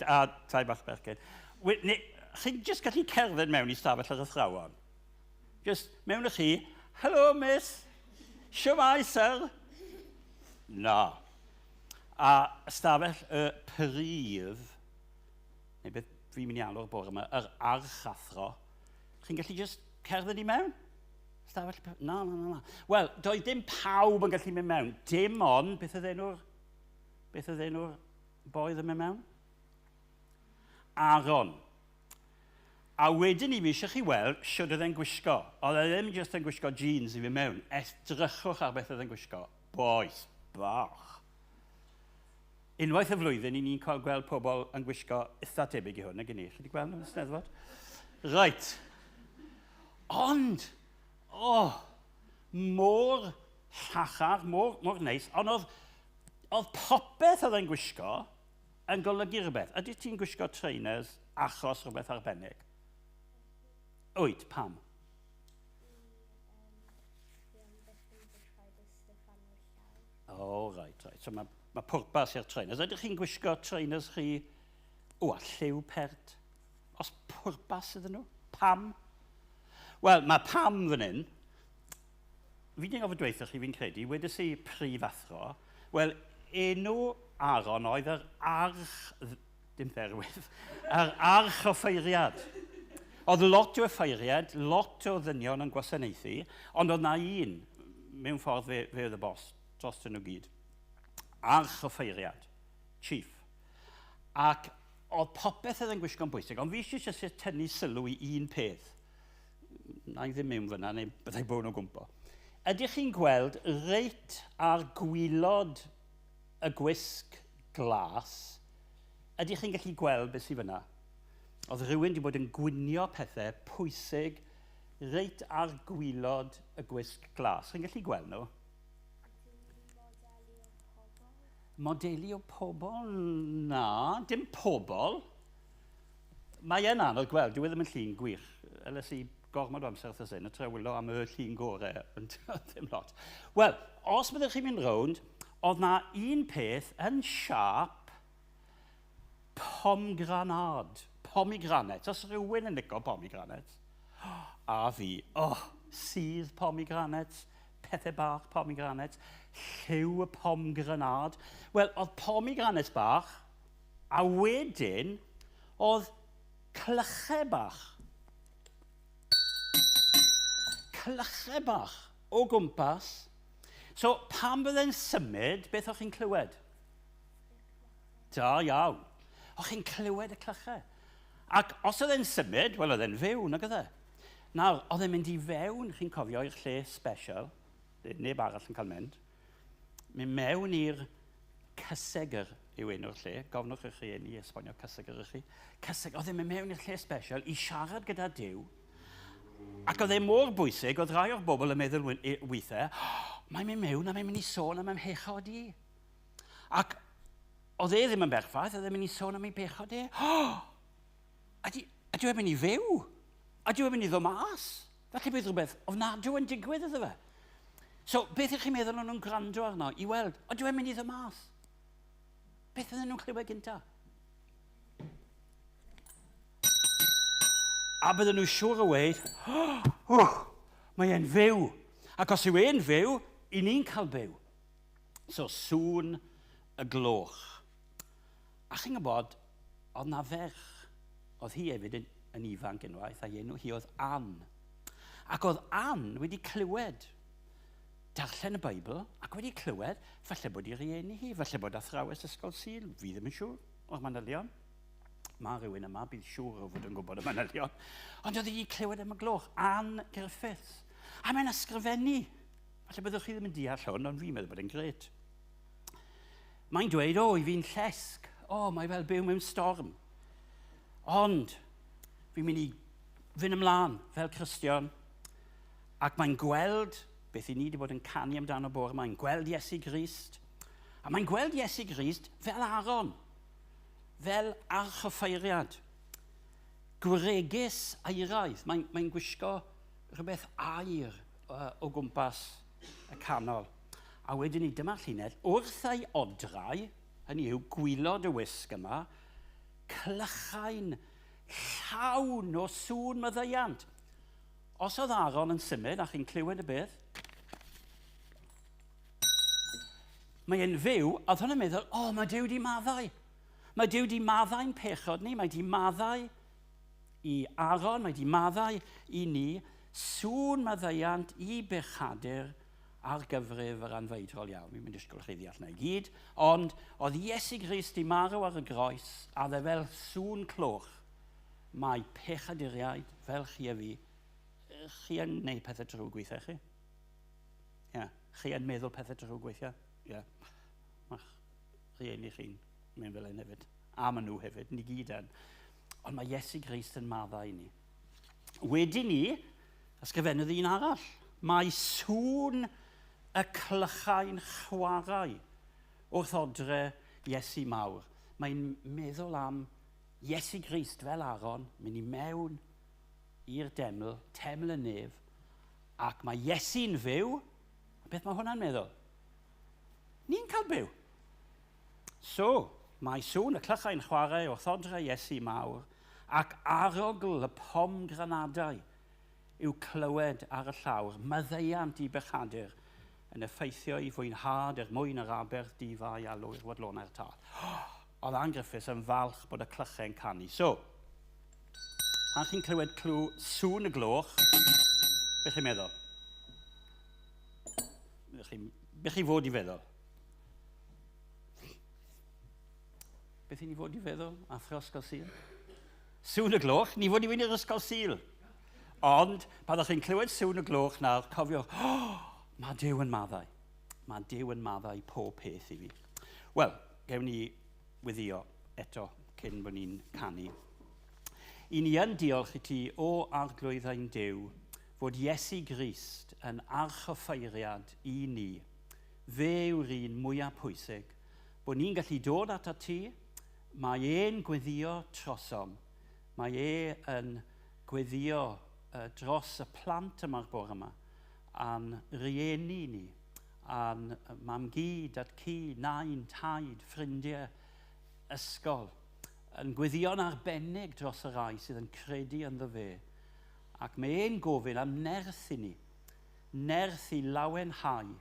A tai bach y merched. Chi'n just gallu cerdded mewn i stafell yr athrawon. Just mewn i chi, hello miss, shwmae sir. Na. A stafell y prif, neu beth fi'n mynd i alw'r bore yma, yr archathro, chi'n gallu just cerdded i mewn? Stafell... Na, na, na, na. Wel, doedd dim pawb yn gallu mynd mewn. Dim ond, beth oedd enw'r... Beth oedd enw'r boi oedd yn mynd mewn? Aaron. A wedyn i fi eisiau chi weld sut oedd e'n gwisgo. Oedd e ddim jyst yn gwisgo jeans i fi mewn. Edrychwch ar beth oedd e'n gwisgo. Boys, bach. Unwaith y flwyddyn, i ni'n cael gweld pobl yn gwisgo eitha tebyg i hwn, nag i ni. Chi wedi gweld nhw'n Steddfod? Right. Ond, oh, mor llachar, mor, mor neis, ond oedd, oedd popeth oedd e'n gwisgo yn golygu rhywbeth. Ydy ti'n gwisgo trainers achos rhywbeth arbennig? Wyt, pam? O, oh, right, right. So mae, mae pwrpas i'r trainers. Ydych chi'n gwisgo trainers chi, o, a lliw pert? Os pwrpas iddyn nhw? Pam? Wel, mae pam fan hyn. Fi wedi gofod dweud chi fi'n credu, wedes i prif athro, wel, enw Aaron oedd yr arch, dim dderwydd, yr archoffeiriad. Oedd lot o effeiriad, lot o ddynion yn gwasanaethu, ond oedd na un, mewn ffordd fe, fe oedd y bos, dros nhw gyd. Archoffeiriad, chief. Ac oedd popeth oedd yn gwisgo'n bwysig, ond fi eisiau jyst tynnu sylw i un peth. Na i ddim mewn fyna, neu byddai bod nhw'n gwmpo. Ydych chi'n gweld reit ar gwylod y gwisg glas, ydych chi'n gallu gweld beth sydd fyna? Oedd rhywun wedi bod yn gwynio pethau pwysig reit ar gwylod y gwisg glas. Chi'n gallu gweld nhw? Modelu o pobl? Na, dim pobl. Mae e'n anodd gweld, dyw e ddim yn llun gwych. Eles i gormod o amser wrth hyn, y trewylo am y llun gorau, ond ddim lot. Wel, os byddwch chi'n mynd rownd, oedd na un peth yn siap pomgranad, pomegranate. Os rhywun yn licio pomegranate, a fi, oh, sydd pomegranate, pethau bach pomegranate, lliw y pomgranad. Wel, oedd pomegranate bach, a wedyn oedd clychau bach. Clychau bach o gwmpas. So, pan byddai'n symud, beth o'ch chi'n clywed? Da iawn. O'ch chi'n clywed y clychau. Ac os oedd e'n symud, wel oedd e'n fyw, nag oedd e? Nawr, oedd e'n mynd i fewn, chi'n cofio, i'r lle special, neb arall yn cael mynd, mynd mewn i'r cysegr yw enw'r lle, gofnwch eich rhieni i esbonio cysegr i chi. Cysegr, oedd e'n mynd mewn i'r lle special i siarad gyda Duw, ac oedd e mor bwysig, oedd rhai o'r bobl yn meddwl weithiau, oh, mae'n mynd mewn a mae'n mynd i sôn am ymhechod i. Ac oedd e ddim yn berffaith, oedd e'n mynd i sôn am ei bechod e. Oh! Ydy, ydy e'n mynd i fyw? Ydy e'n mynd i ddod mas? Felly bydd rhywbeth ofnadw yn digwydd iddo fe. So, beth ych chi'n meddwl o'n nhw'n gwrando arno i weld, ydy e'n mynd i ddod mas? Beth oedden nhw'n clywed gynta? A bydden nhw'n siŵr o weud, oh, mae e'n fyw. Ac os yw e'n fyw, i ni'n cael byw. So, sŵn y gloch. A chi'n gwybod, oedd na ferch, oedd hi hefyd yn, yn ifanc unwaith, a'i enw hi oedd Ann. Ac oedd Ann wedi clywed darllen y Beibl ac wedi clywed, falle bod ei rieni hi, falle bod athrawes ysgol Sul, fi ddim yn siŵr o'r manylion. Mae rhywun yma, bydd siŵr o fod yn gwybod y manylion. Ond oedd hi wedi clywed am y gloch, Ann Griffiths. A mae'n ysgrifennu. Falle byddwch chi ddim yn deall hwn, ond fi'n meddwl bod e'n gret. Mae'n dweud, o, i fi'n llesg. O, mae fel byw mewn storm. Ond, fi'n mynd i fynd ymlaen fel Cristion, ac mae'n gweld beth i ni wedi bod yn canu amdano bore, mae'n gweld Iesu Grist, a mae'n gweld Iesu Grist fel Aaron, fel archoffeiriad, gwregus aeraidd. Mae'n mae gwisgo rhywbeth aer o gwmpas y canol. A wedyn ni, dyma'r llinell, wrth ei odrau, hynny yw gwylod y wisg yma, clychau'n llawn o sŵn maddeuant. Os oedd Aaron yn symud a chi'n clywed y beth, mae e'n fyw, a oedd hwnna'n meddwl, o, oh, mae Duw di maddau. Mae Duw di maddau'n pechod ni, mae di maddau i Aaron, mae di maddau i ni, sŵn maddeuant i bechadur ar gyfrif yr anfeidrol iawn. Fi'n mynd disgwyl chi ddeall na i gyd, ond oedd Iesu Grist i marw ar y groes, a dde fel sŵn cloch, mae pechaduriaid fel chi a fi, chi yn gwneud pethau drwg weithiau chi. Ie, yeah. chi yn meddwl pethau drwg weithiau. Ie. Yeah. Mae'ch rhieni chi'n mynd fel hyn hefyd. A maen nhw hefyd, ni gyd yn. Ond mae Iesu Grist yn maddau i ni. Wedi ni, ysgrifennodd un arall. Mae sŵn y clychau'n chwarae wrth odre Iesu mawr. Mae'n meddwl am Iesu Grist fel Aaron, mynd i mewn i'r deml, teml y nef, ac mae Iesu'n fyw. A beth mae hwnna'n meddwl? Ni'n cael byw. So, mae sŵn y clychau'n chwarae wrth odre Iesu mawr ac arogl y pomgranadau. I'w clywed ar y llawr, maddeuant i bechadur yn effeithio i fwynhad er mwyn yr aberth difai a lwyr wadlonau'r tad. Oedd Ann Griffiths yn falch bod y clychau'n canu. So, pan chi'n clywed clw sŵn y gloch, beth chi'n meddwl? Beth chi fod i feddwl? Beth i ni fod i feddwl, athro ysgol Sul? Sŵn y gloch, ni fod i fynd i'r ysgol Sul. Ond, pan ydych chi'n clywed sŵn y gloch nawr, cofiwch, oh, mae Duw yn maddau. Mae Duw yn maddau pob peth i fi. Wel, gewn ni weddio eto cyn bod ni'n canu. I ni yn diolch i ti, o Arglwydd ein Duw, fod Iesu Grist yn archoffeiriad i ni. Fe yw'r un mwyaf pwysig. Bod ni'n gallu dod atat ti, mae e'n gweddio trosom. Mae e yn gweddio dros y plant yma'r bore yma, a'n rieni ni, a'n mam-gu, dad-cu, nain, taid, ffrindiau, ysgol, yn gweddio'n arbennig dros y rhai sydd yn credu ynddo fe. Ac mae e'n gofyn am nerth i ni, nerth i lawenhau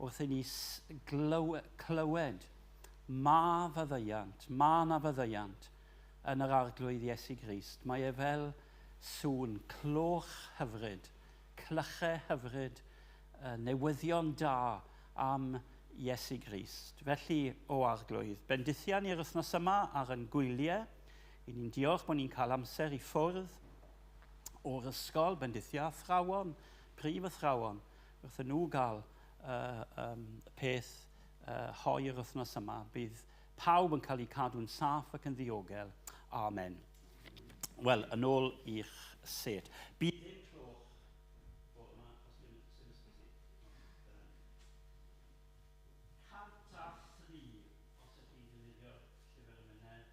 wrth i ni clywed ma faddeuant, ma na faddeuant yn yr Arglwydd Iesu Grist. Mae e fel sŵn cloch hyfryd, clychau hyfryd, newyddion da am Iesu Grist. Felly, o Arglwydd, bendithian i'r wythnos yma ar yn gwyliau. I ni'n diolch bod ni'n cael amser i ffwrdd o'r ysgol, bendithia athrawon, prif athrawon, wrth nhw gael peth hoi yr wythnos yma. Bydd pawb yn cael eu cadw'n saff ac yn ddiogel. Amen. Wel, yn ôl i'ch set. Bydd ddim cloch bore yma, achos ddim ysbyty. 103, os ydych chi'n defnyddio'r llyfr emynau,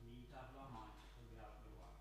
ni daflo maint chwiliad rwan.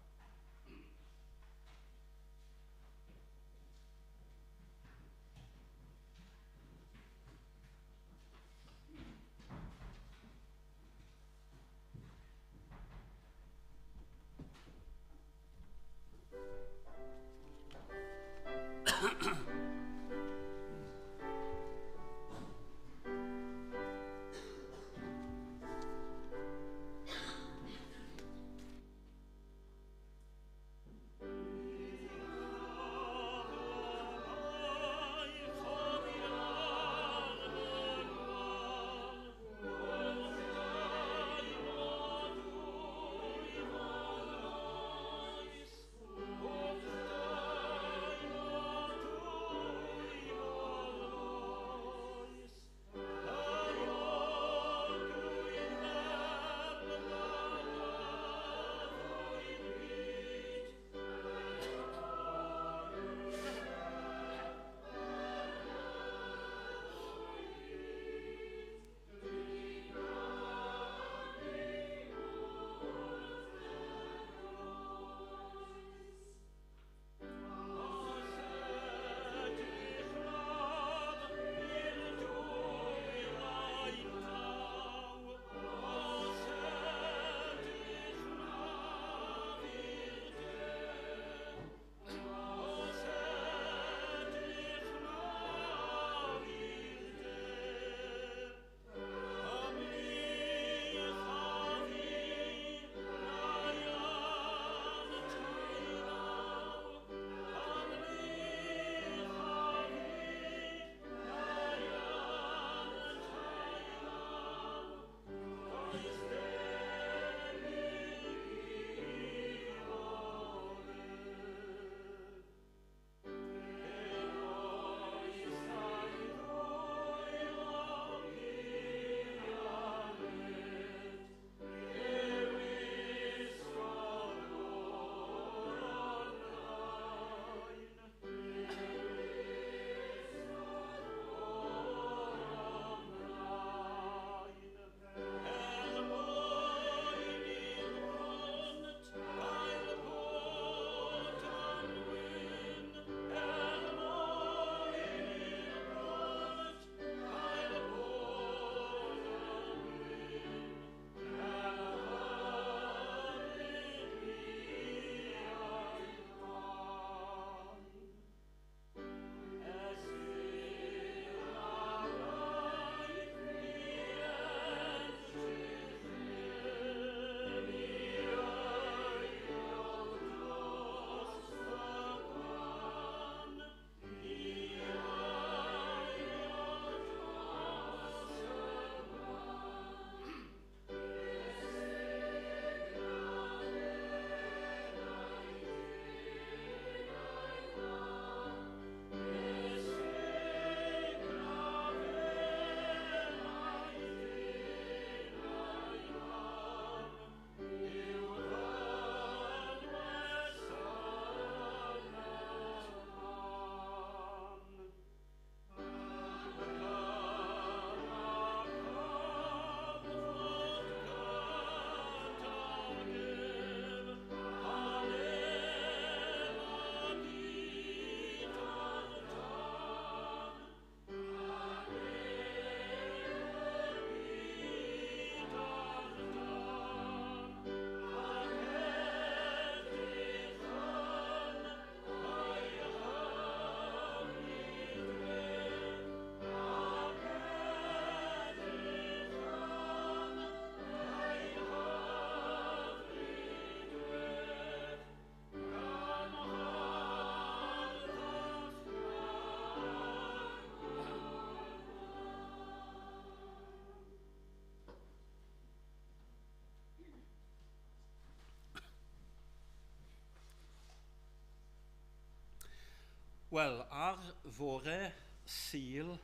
Wel, ar fore Sul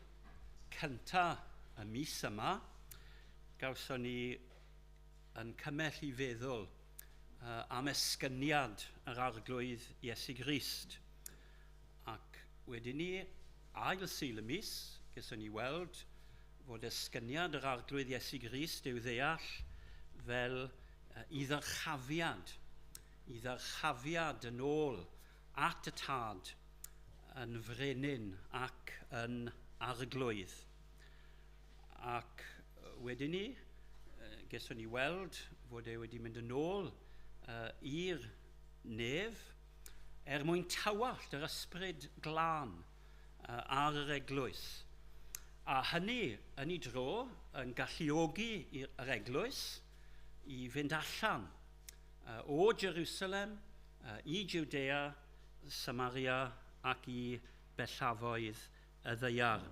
cynta y mis yma, gawson ni yn cymell i feddwl am esgyniad yr Arglwydd Iesu Grist. Ac wedyn ni, ail Sul y mis, gason ni weld fod esgyniad yr Arglwydd Iesu Grist i'w ddeall fel i ddyrchafiad yn ôl at y Tad yn frenin ac yn arglwydd. Ac wedyn ni, gason ni weld fod e wedi mynd yn ôl i'r nef er mwyn tywallt yr ysbryd glân ar yr eglwys. A hynny yn ei dro yn galluogi yr eglwys i fynd allan o Jerusalem i Judea, Samaria ac i bellafoedd y ddaear.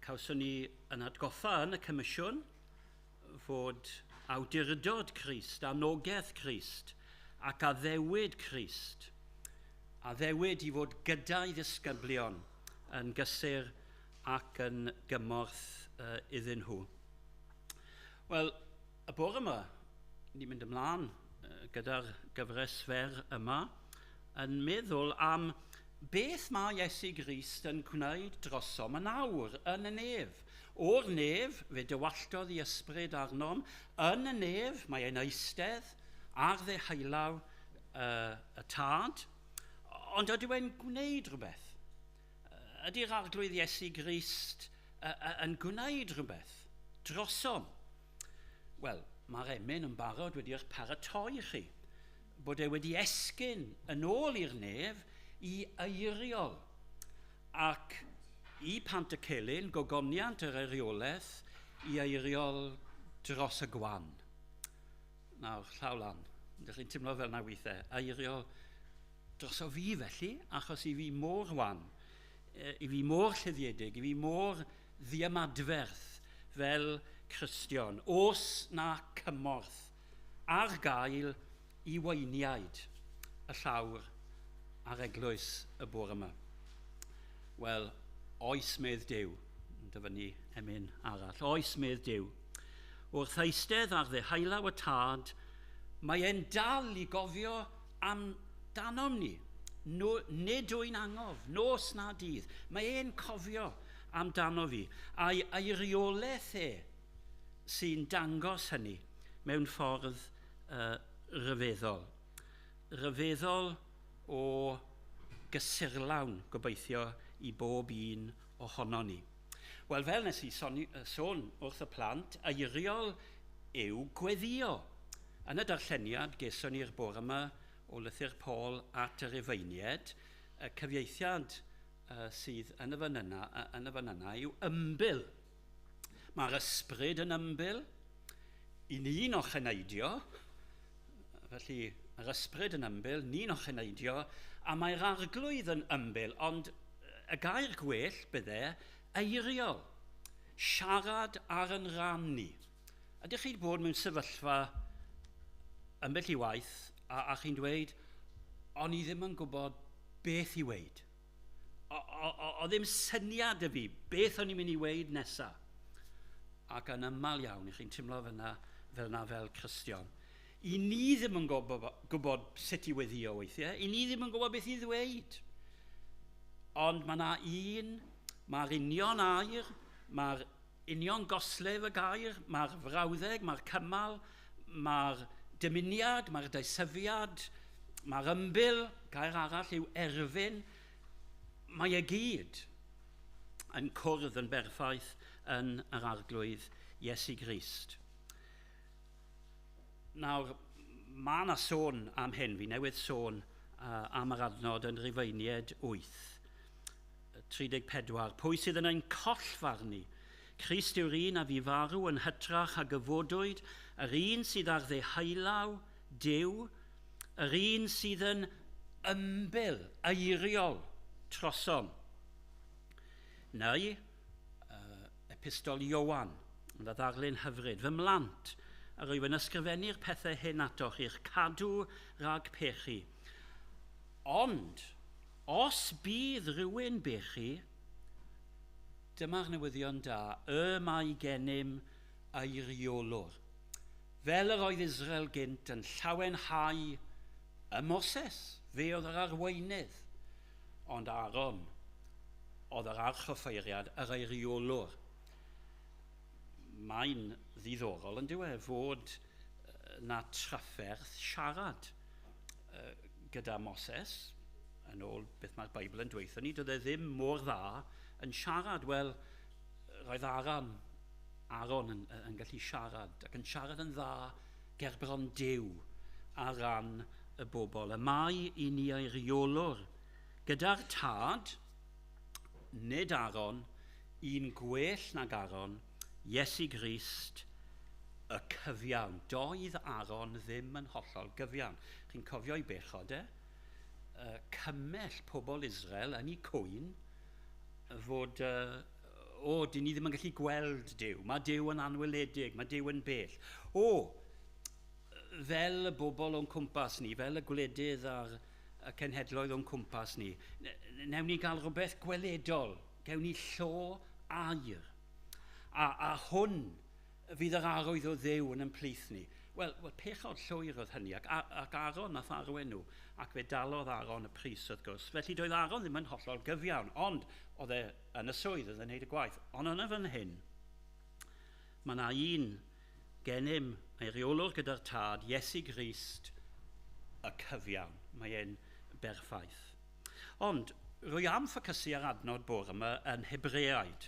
Cawson ni yn atgoffa yn y comisiwn fod awdurdod Crist, anogaeth Crist ac addewid Crist, addewid i fod gyda'i ddisgyblion yn gysur ac yn gymorth iddyn nhw. Wel, y bore yma, ni'n mynd ymlaen gyda'r gyfres fer yma, yn meddwl am beth mae Iesu Grist yn gwneud drosom yn awr, yn y nef. O'r nef, fe dywalltodd ei ysbryd arnom, yn y nef mae e'n eistedd ar ddeheulaw y Tad, ond ydyw e'n gwneud rhywbeth? Ydy'r Arglwydd Iesu Grist yn gwneud rhywbeth drosom? Wel, mae'r emyn yn barod wedi'r paratoi chi, bod e wedi esgyn yn ôl i'r nef i eiriol, ac i Pantycelyn, gogoniant yr eiriolaeth, i eiriol dros y gwan. Nawr, llaw lan, ydych chi'n teimlo fel na weithiau, eiriol dros o fi felly, achos i fi mor wan, i fi mor lluddiedig, i fi mor ddiymadferth fel Cristion, os na cymorth ar gael i weiniaid y llawr a'r eglwys y bore yma. Wel, oes medd Duw, yn dyfynnu emyn arall, oes medd Duw. Wrth eistedd ar ddeheulaw y Tad, mae e'n dal i gofio amdanom ni. No, nid wy'n angof, nos na dydd. Mae e'n cofio amdano fi. A'i eiriolaeth e sy'n dangos hynny mewn ffordd rhyfeddol. Rhyfeddol o gysurlawn, gobeithio, i bob un ohono ni. Wel, fel nes i sôn wrth y plant, eiriol yw gweddio. Yn y darlleniad geson ni'r bore yma o lythyr Paul at y Rufeiniaid, y cyfieithiad sydd yn y fan yna yw ymbil. Mae'r ysbryd yn ymbil, i ni'n ocheneidio, felly yr ysbryd yn ymbil, ni'n ocheneidio, a mae'r Arglwydd yn ymbil, ond y gair gwell bydde eiriol, siarad ar yn rhan ni. Ydych chi'n bod mewn sefyllfa ambell i waith a chi'n dweud, o'n i ddim yn gwybod beth i weud. O ddim syniad y fi, beth o'n i'n mynd i weud nesaf. Ac yn aml iawn, i chi'n teimlo fel yna fel Cristion. I ni ddim yn gwybod sut i weddio weithiau, i ni ddim yn gwybod beth i ddweud. Ond mae yna un, mae'r union air, mae'r union goslef y gair, mae'r frawddeg, mae'r cymal, mae'r dymuniad, mae'r deisyfiad, mae'r ymbil, gair arall yw erfyn, mae e gyd yn cwrdd yn berffaith yn yr Arglwydd Iesu Grist. Nawr, mae yna sôn am hyn, fi newydd sôn am yr adnod yn Rufeiniaid 8, 34. Pwy sydd yn ein collfarnu? Crist yw'r un a fu farw yn hytrach a gyfodwyd, yr un sydd ar ddeheulaw Duw, yr un sydd yn ymbil, eiriol, trosom. Neu, epistol Ioan, yn ddarlun hyfryd, fy mlant, yr wyf yn ysgrifennu'r pethau hyn atoch i'ch cadw rhag pechu. Ond, Os bydd rhywun bechu, dyma'r newyddion da, y mae gennym eiriolwr. Fel yr oedd Israel gynt yn llawenhau y Moses, fe oedd yr arweinydd, ond Aaron oedd yr archoffeiriad, yr eiriolwr. Mae'n ddiddorol yn dyw e fod na trafferth siarad gyda Moses, yn ôl beth mae'r Beibl yn dweud ni, doedd e ddim mor dda yn siarad. Wel, roedd Aaron yn gallu siarad, ac yn siarad yn dda gerbron Duw ar ran y bobl. Y mae i ni eiriolwr gyda'r tad, nid Aaron, un gwell nag Aaron, Iesu Grist, y cyfiawn. Doedd Aaron ddim yn hollol gyfiawn. Chi'n cofio ei bechod e? Cymell pobl Israel yn eu cwyn fod, dyn ni ddim yn gallu gweld Duw. Mae Duw yn anweledig, mae Duw yn bell. Fel y bobl o'n cwmpas ni, fel y gwledydd a'r y cenhedloedd o'n cwmpas ni, newn ni gael rhywbeth gweledol, gewn ni llo aur. A hwn fydd yr arwydd o Dduw yn ymplith ni. Wel, pechod llwyr oedd hynny, ac Aaron nath arwain nhw, ac fe dalodd Aaron y pris wrth gwrs. Felly doedd Aaron ddim yn hollol gyfiawn, ond oedd e yn y swydd, oedd e'n neud y gwaith. Ond yna fan hyn, mae yna un gennym, eiriolwr gyda'r tad, Iesu Grist, y cyfiawn. Mae e'n berffaith. Ond rwy am ffocysu ar adnod bore yma yn Hebreaid.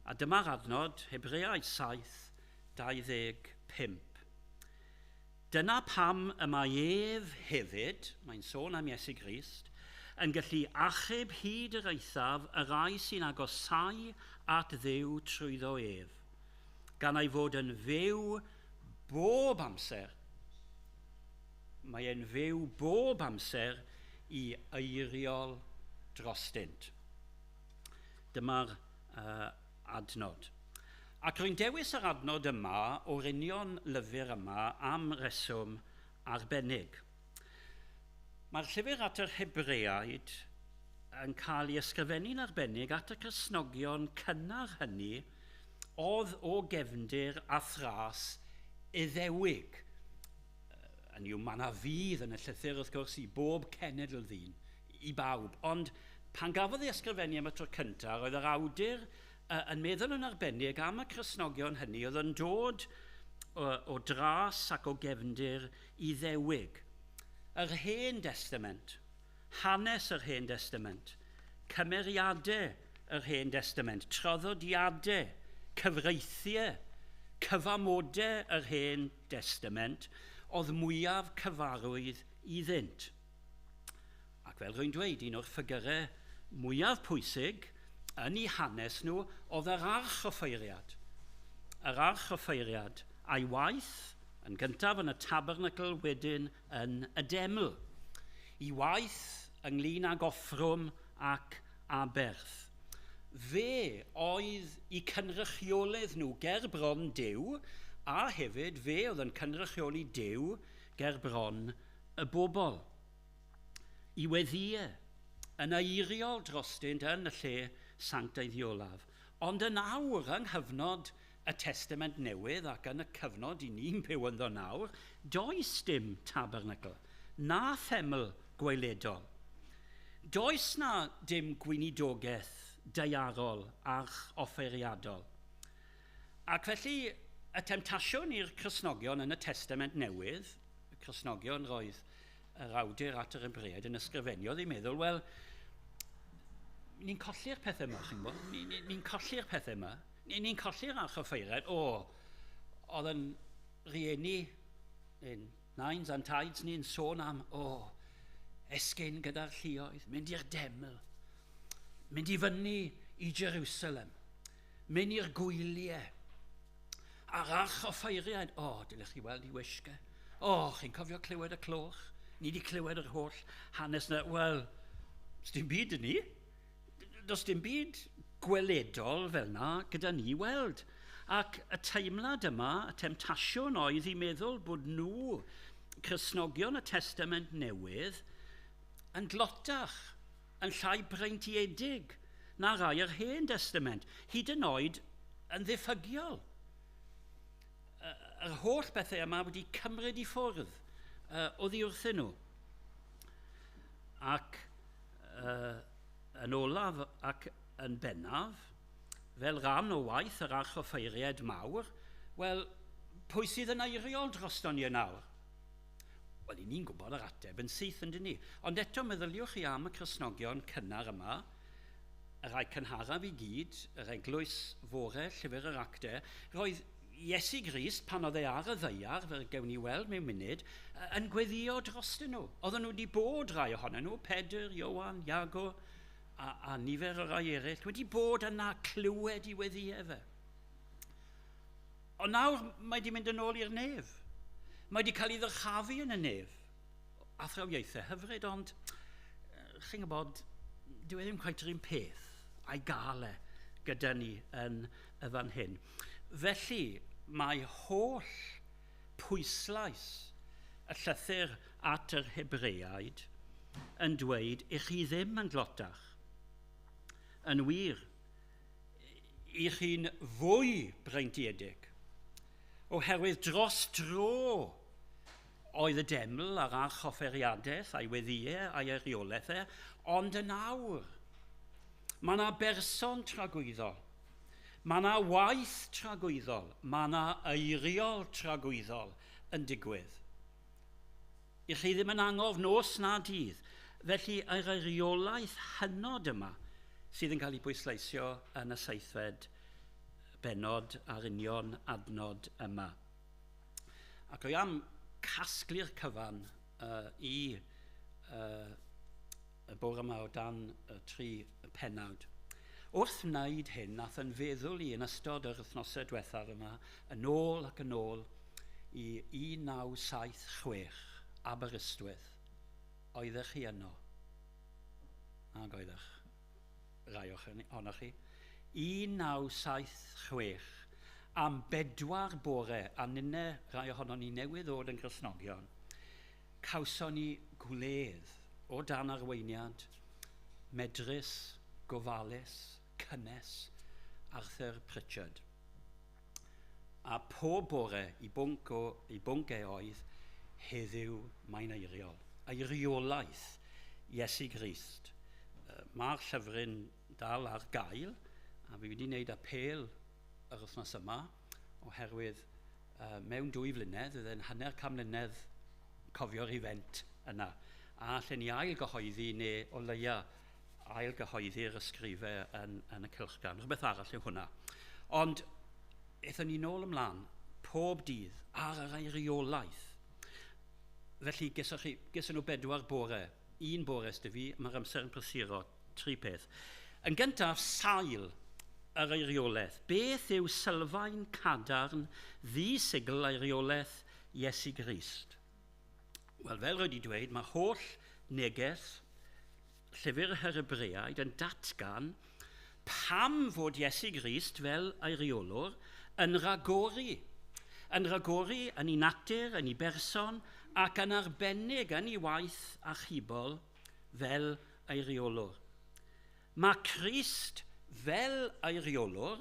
A dyma'r adnod, Hebreaid 7:25. Dyna pam y mae ef hefyd, mae'n sôn am Iesu Grist, yn gallu achub hyd yr eithaf y rai sy'n agosáu at Dduw trwyddo ef, gan ei fod yn fyw bob amser. Mae e'n fyw bob amser i eiriol drostynt. Dyma'r adnod. Ac rwy'n dewis yr adnod yma o'r union lyfr yma am reswm arbennig. Mae'r llyfr at yr Hebreaid yn cael ei ysgrifennu'n arbennig at y Cristnogion cynnar hynny oedd o gefndir a thras Iddewig. Yn yw, mae yna fydd yn y llythyr wrth gwrs i bob cenedl ddyn, i bawb. Ond pan gafodd ei ysgrifennu am y tro cyntaf, roedd yr awdur yn meddwl yn arbennig am y Cristnogion hynny oedd yn dod o dras ac o gefndir Iddewig. Yr Hen Testament, hanes yr Hen Testament, cymeriadau yr Hen Testament, traddodiadau, cyfreithiau, cyfamodau yr Hen Testament oedd mwyaf cyfarwydd iddynt. Ac fel rwy'n dweud, un o'r ffigurau mwyaf pwysig yn eu hanes nhw oedd yr archoffeiriad. Yr archoffeiriad a'i waith yn gyntaf yn y tabernacl, wedyn yn y deml. I waith ynglyn ag offrwm ac aberth. Fe oedd eu cynrychiolydd nhw ger bron Duw, a hefyd fe oedd yn cynrychioli Duw ger bron y bobl. I weddïau yn eiriol drostynt yn y lle sancteiddiolaf. Ond yn awr yng nghyfnod y Testament Newydd ac yn y cyfnod i ni'n byw ynddo nawr, does dim tabernacl, na theml gweledol. Does na dim gweinidogaeth daearol ac offeiriadol. Ac felly, y temtasiwn i'r Cristnogion yn y Testament Newydd, y Cristnogion roedd yr awdur at yr Hebreaid yn ysgrifennu, oedd i'n meddwl, wel, ni'n colli'r pethau yma, chi'n gwybod? Ni'n colli'r pethau yma. Ni'n colli'r archoffeiriad. Oedd yn rieni, ein nains a'n taids ni'n sôn am, esgyn gyda'r lluoedd, mynd i'r deml, mynd i fyny i Jerusalem, mynd i'r gwyliau, a'r archoffeiriad, dylech chi weld i wisg. Chi'n cofio clywed y cloch? Ni wedi clywed yr holl hanes yna. Wel, dim byd yn ni. Does dim byd gweledol fel yna gyda ni weld. Ac y teimlad yma, y temtasiwn oedd i meddwl bod nhw, Cristnogion y Testament Newydd, yn dlotach, yn llai breintiedig na rai yr Hen Testament, hyd yn oed yn ddiffygiol. Yr holl bethau yma wedi cymryd i ffwrdd oddi wrthyn nhw. Ac yn olaf ac yn bennaf, fel rhan o waith yr archoffeiriaid mawr, wel, pwy sydd yn eiriol droston ni yn awr? Wel, i ni'n gwybod yr ateb yn syth, yn dyn ni. Ond eto, meddyliwch chi am y Cristnogion cynnar yma, y rhai cynharaf i gyd, yr eglwys fore, llyfr yr actau, roedd Iesu Grist, pan oedd e ar y ddaear, fel gewn ni weld mewn munud, yn gweddio drostyn nhw. Oedden nhw wedi bod rai ohonyn nhw, Pedr, Ioan, Iago, a nifer o rai eraill, wedi bod yna clywed i weddiau fe. Ond nawr mae wedi mynd yn ôl i'r nef. Mae wedi cael ei ddyrchafu yn y nef. Athrawiaethau hyfryd, ond chi'n gwybod, dyw e ddim cweit yr un peth a'i gael e gyda ni yn y fan hyn. Felly, mae holl pwyslais y llythyr at yr Hebreaid yn dweud i chi ddim yn glotach. Yn wir, i chi'n fwy breintiedig, oherwydd dros dro oedd y deml a'r archofferiadaeth a'i weddiau a'i eiriolaeth e, ond yn awr, mae yna berson tragwyddol, mae yna waith tragwyddol, mae yna eiriol tragwyddol yn digwydd. I chi ddim yn angof nos na dydd, felly yr eiriolaeth hynod yma sydd yn cael ei bwysleisio yn y seithfed bennod a'r union adnod yma. Ac o'i am casglu'r cyfan i y bore yma o dan y tri pennawd. Wrth wneud hyn, nath yn feddwl i yn ystod yr wythnosau diwethaf yma, yn ôl ac yn ôl i 1976, Aberystwyth. Oeddech chi yno? Nag oeddech, rai ohonoch chi. 1976, am 4 bore, a ninne rai ohonon ni newydd ddod yn Gristnogion, cawson ni gwledd o dan arweiniad medrus, gofalus, cynnes Arthur Pritchard. A pob bore i bwnc e oedd, heddiw mae'n eiriol. Eiriolaeth Iesu Grist. Mae'r llyfryn dal ar gael, a fi wedi wneud apêl yr wythnos yma, oherwydd mewn 2 flynedd, oedd e'n 1.5 mlynedd cofio'r event yna. A allen ni ail gyhoeddi neu o leia ail gyhoeddi'r ysgrifau yn y cylchgrawn. Rhywbeth arall yw hwnna. Ond aethon ni nôl ymlaen pob dydd ar yr eiriolaeth. Felly geson nhw 4 bore. Un bore ysdy fi, mae'r amser yn prysuro, 3 peth. Yn gyntaf, sail yr eiriolaeth. Beth yw sylfaen cadarn ddi-sigl eiriolaeth Iesu Grist? Wel, fel rwy wedi dweud, mae holl neges llyfr yr Hebreaid yn datgan pam fod Iesu Grist fel eiriolwr yn ragori. Yn ragori yn ei natur, yn ei berson, ac yn arbennig yn ei waith achubol fel eiriolwr. Mae Crist fel eiriolwr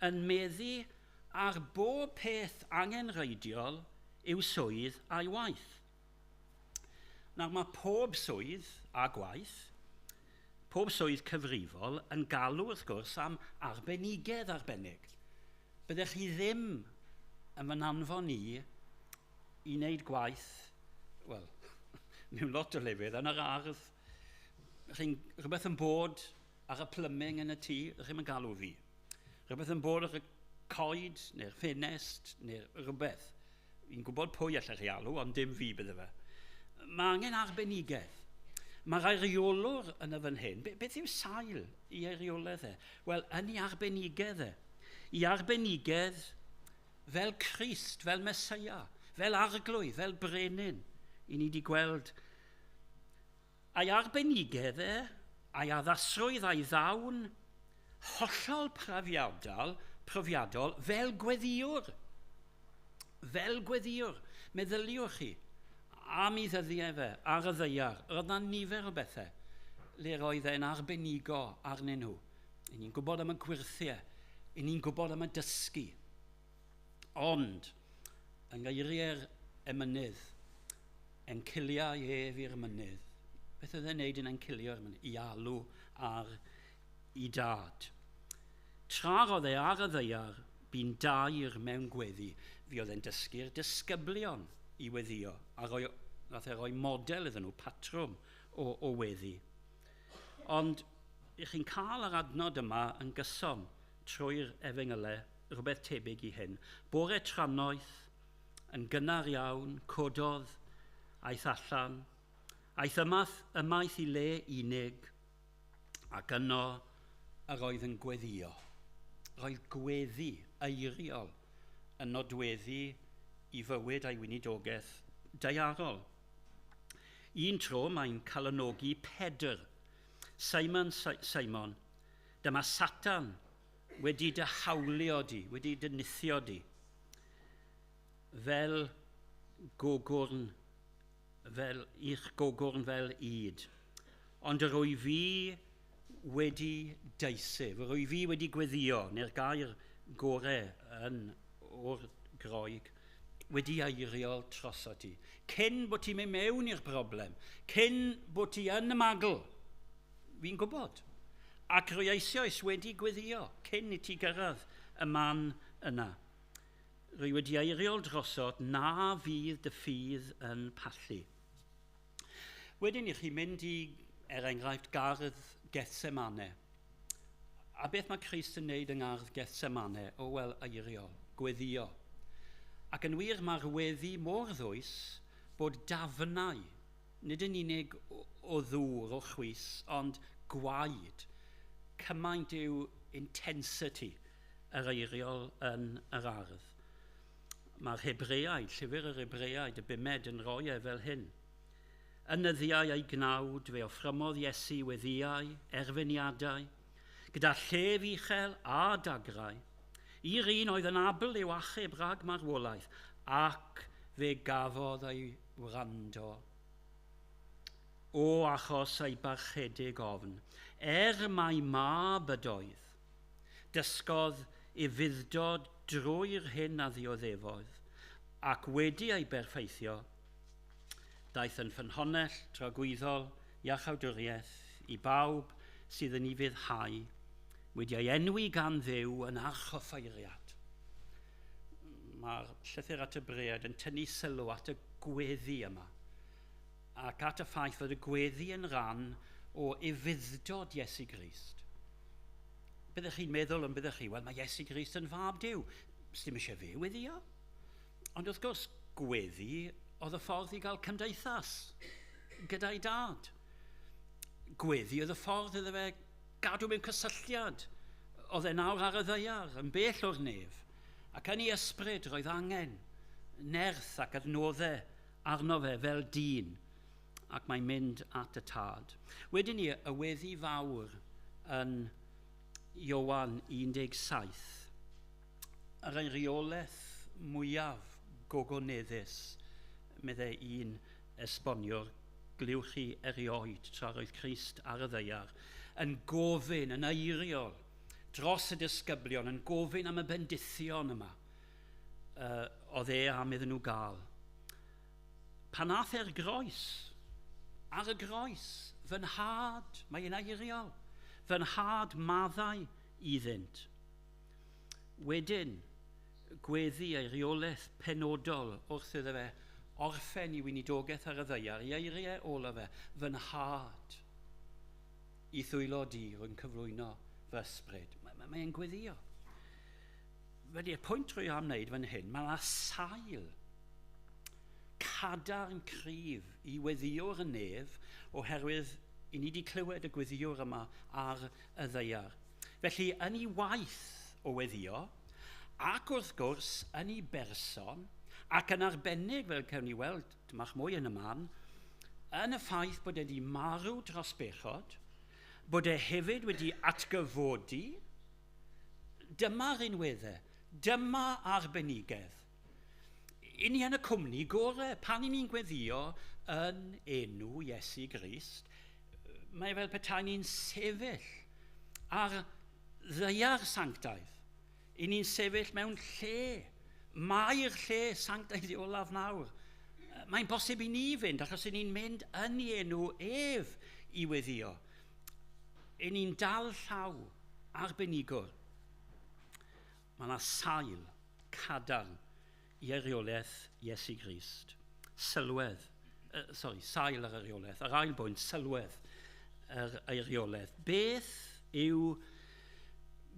yn meddu ar bob peth angenrheidiol i'w swydd a'i waith. Nawr mae pob swydd a gwaith, pob swydd cyfrifol yn galw wrth gwrs am arbenigedd arbennig. Byddech chi ddim yn fy anfon i i wneud gwaith, wel, mewn lot o lefydd, yn yr ardd, chi'n rhywbeth yn bod ar y plumbing yn y tŷ, chi'n yn galw fi. Rhywbeth yn bod ar y coed, neu'r ffenest, neu rhywbeth. Fi'n gwybod pwy allech chi alw, ond dim fi bydde fe. Mae angen arbenigedd. Mae'r eiriolwr yn y fan hyn. Beth yw sail i eiriolaeth e? Wel, yn ei arbenigedd e. I arbenigedd fel Crist, fel Meseia, fel Arglwydd, fel Brenin. I ni wedi gweld. A'i arbenigedd e, a'i addasrwydd a'i ddawn, hollol profiadol, fel gweddiwr. Fel gweddiwr. Meddyliwch chi am ei ddyddiau fe, ar y ddaear. Roedd yna nifer o bethau. le roedd e'n arbenigo arnyn nhw. I ni'n gwybod am y gwyrthiau, i ni'n gwybod am y dysgu. Ond, yng ngeiriau'r emynydd, enciliau ef i'r mynydd. Beth oedd e'n neud yn encilio'r mynydd? I alw ar i dad. Tra roedd e ar y ddaear, bu'n dair mewn gweddi. Fi oedd e'n dysgu'r disgyblion i weddio, a roi, nath e roi model iddyn nhw, patrwm o weddi. Ond i chi'n cael yr adnod yma yn gyson trwy'r efengylau, rhywbeth tebyg i hyn. Bore trannoeth, yn gynnar iawn, cododd, aeth allan, aeth ymaith i le unig, ac yno yr oedd yn gweddio. Roedd gweddi eiriol yn nodweddu i fywyd a'i weinidogaeth daearol. Un tro mae'n calonogi Pedr. Simon, Simon, dyma Satan wedi dy hawlio di, wedi dy nithio di, fel gogwrn, fel i'ch gogwrn fel ŷd. Ond yr wyf fi wedi deisyf, yr wyf fi wedi gweddio, neu'r gair gore yn o'r Groeg, wedi eiriol droso ti. Cyn bod ti'n mynd mewn i'r broblem, cyn bod ti yn y magl, fi'n gwybod. Ac rwy eisoes wedi gweddio cyn i ti gyrraedd y man yna. Rwy wedi eiriol drosod na fydd dy ffydd yn pallu. Wedyn i chi mynd i, er enghraifft, gardd Gethsemane. A beth mae Christ yn wneud yng ngardd Gethsemane? O, wel, eiriol, gweddio. Ac yn wir mae'r weddi mor ddwys bod dafnau, nid yn unig o ddŵr, o chwys, ond gwaed. Cymaint yw intensity yr eiriol yn yr ardd. Mae'r Hebreaid, llyfr yr Hebreaid, y bumed yn rhoi e fel hyn. Yn nyddiau ei gnawd fe offrymodd Iesu weddiau, erfyniadau, gyda llef uchel a dagrau, i'r un oedd yn abl i'w achub rhag marwolaeth, ac fe gafodd ei wrando. O achos ei barchedig ofn, er mai mab ydoedd, dysgodd ufudd-dod drwy'r hyn a ddioddefodd, ac wedi ei berffeithio, daeth yn ffynhonnell tragwyddol iachawdwriaeth i bawb sydd yn ufuddhau, wedi ei enwi gan Dduw yn archoffeiriad. Mae'r llythyr at y Hebreaid yn tynnu sylw at y gweddi yma, ac at y ffaith fod y gweddi yn rhan o ufudd-dod Iesu Grist. Byddech chi'n meddwl yn byddech chi, wel mae Iesu Grist yn fab Duw, sdim eisiau fe weddio. Ond wrth gwrs, gweddi oedd y ffordd i gael cymdeithas gyda'i dad. Gweddi oedd y ffordd iddo fe gadw mewn cysylltiad. Oedd e nawr ar y ddaear, yn bell o'r nef. Ac yn ei ysbryd roedd angen nerth ac adnoddau arno fe fel dyn. Ac mae'n mynd at y tad. Wedyn ni, y weddi fawr yn Ioan 17, yr eiriolaeth mwyaf gogoneddus, meddai un esboniwr, glywch chi erioed tra roedd Crist ar y ddaear, yn gofyn, yn eiriol, dros y disgyblion, yn gofyn am y bendithion yma, oedd e am iddyn nhw gael. Pan ath e'r groes, ar y groes, fy nhad, mae'n eiriol, fy nhad maddau iddynt. Wedyn, gweddi eiriolaeth penodol wrth iddo fe orffen i weinidogaeth ar y ddaear, i eiriau ola fe, fy nhad, i ddwylo di rwy'n cyflwyno fy ysbryd. Mae'n gweddio. Felly, y pwynt rwy am wneud fan hyn, mae yna sail cadarn cryf i weddiwr y nef, oherwydd i ni wedi clywed y gweddiwr yma ar y ddaear. Felly, yn ei waith o weddio, ac wrth gwrs, yn ei berson, ac yn arbennig, fel cawn ni weld, dyma'ch mwy yn y man, yn y ffaith bod e wedi marw dros bechod, bod e hefyd wedi atgyfodi, dyma'r unweddau, dyma arbenigedd. I ni yn y cwmni gorau, pan i ni'n gweddio yn enw Iesu Grist, Mae fel petai ni'n sefyll ar ddaear sanctaidd. I ni'n sefyll mewn lle. Mae'r lle sanctaidd i olaf nawr. Mae'n bosib i ni fynd, achos i ni'n mynd yn ei enw ef i weddio. I ni'n dal llaw arbenigwr. Mae yna sail cadarn i eiriolaeth Iesu Grist. Sylwedd, sail yr eiriolaeth. Yr ail bwynt, sylwedd yr eiriolaeth. Beth yw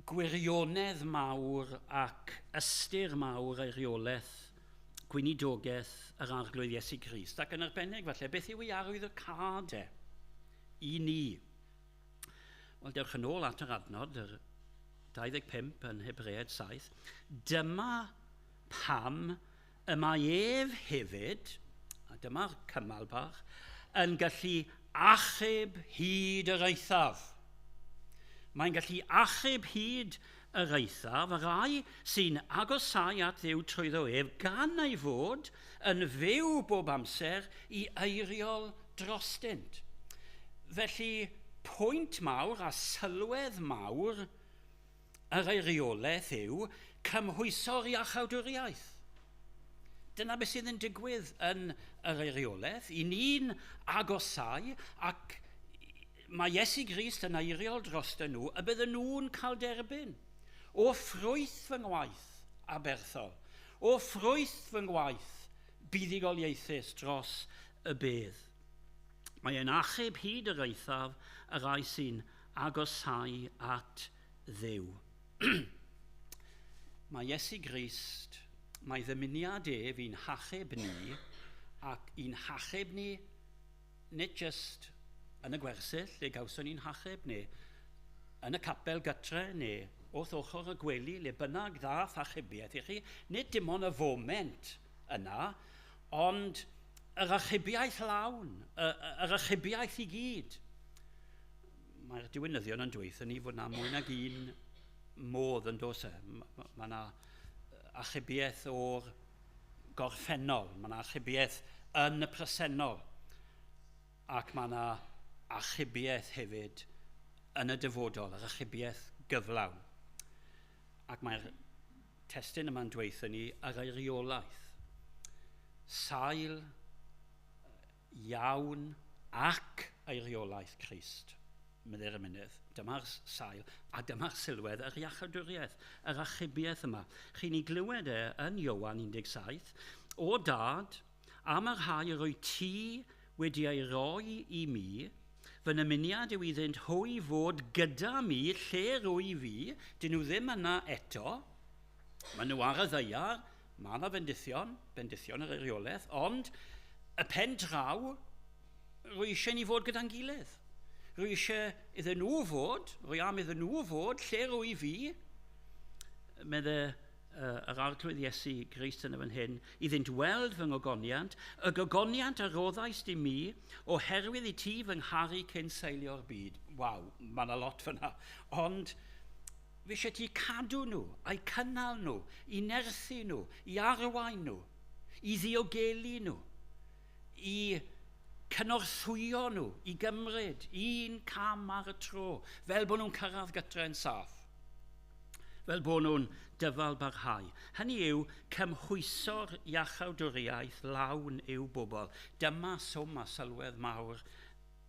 gwirionedd mawr ac ystyr mawr eiriolaeth gweinidogaeth yr Arglwydd Iesu Grist? Ac yn arbennig falle, beth yw ei arwyddocâd e i ni? Wel, dewch yn ôl at yr adnod, yr 25 yn Hebreaid 7. Dyma pam y mae ef hefyd, a dyma'r cymal bach, yn gallu achub hyd yr eithaf. Mae'n gallu achub hyd yr eithaf, y rhai sy'n agosau at Dduw trwyddo ef, gan ei fod yn fyw bob amser i eiriol drostynt. Felly, pwynt mawr a sylwedd mawr yr eiriolaeth yw cymhwyso'r iachawdwriaeth. Dyna beth sydd yn digwydd yn yr eiriolaeth. I ni'n agosau ac mae Iesu Grist yn eiriol drostyn nhw y bydden nhw'n cael derbyn. O ffrwyth fy ngwaith aberthol, o ffrwyth fy ngwaith buddugoliaethus dros y bedd. Mae e'n achub hyd yr eithaf y rhai sy'n agosau at Dduw. Mae Iesu Grist, mae ddymuniad ef i'n hachub ni, ac i'n hachub ni nid jyst yn y gwersyll lle gawson ni'n hachub, neu yn y capel gytre, neu wrth ochr y gwely, le bynnag ddath achubiaeth i chi, nid dim ond y foment yna, ond yr achubiaeth lawn, yr achubiaeth i gyd. Mae'r diwinyddion yn dweud ni fod na mwy nag un modd yn does e. Mae yna achubiaeth o'r gorffennol, mae yna achubiaeth yn y presennol, ac mae yna achubiaeth hefyd yn y dyfodol, yr achubiaeth gyflawn. Ac mae'r testun yma'n dweud ni yr eiriolaeth. Sail iawn ac eiriolaeth Crist, meddai'r emynydd. Dyma'r sail a dyma'r sylwedd yr iachawdwriaeth, yr achubiaeth yma. Chi'n ei glywed e yn Ioan 17, o dad, am yr rhai yr wyt ti wedi ei roi i mi, fy nymuniad yw iddynt hwy fod gyda mi lle rwy fi, dyn nhw ddim yna eto, maen nhw ar y ddaear, mae yna bendithion, bendithion yr eiriolaeth, ond y pen draw, rwy eisiau ni fod gyda'n gilydd. Rwy eisiau iddyn nhw fod, rwy am iddyn nhw fod, lle rwy fi, medde yr Arglwydd Iesu Grist yn y fan hyn, iddynt weld fy ngogoniant, y gogoniant a roddaist i mi, oherwydd i ti fy ngharu cyn seilio'r byd. Waw, mae yna lot fyna. Ond fi eisiau ti cadw nhw, a'i cynnal nhw, i nerthu nhw, i arwain nhw, i ddiogelu nhw, i cynorthwyo nhw, i gymryd un cam ar y tro, fel bod nhw'n cyrraedd gytre yn saff, fel bod nhw'n dyfal barhau. Hynny yw cymhwyso'r iachawdwriaeth lawn i'w bobl. Dyma swm a sylwedd mawr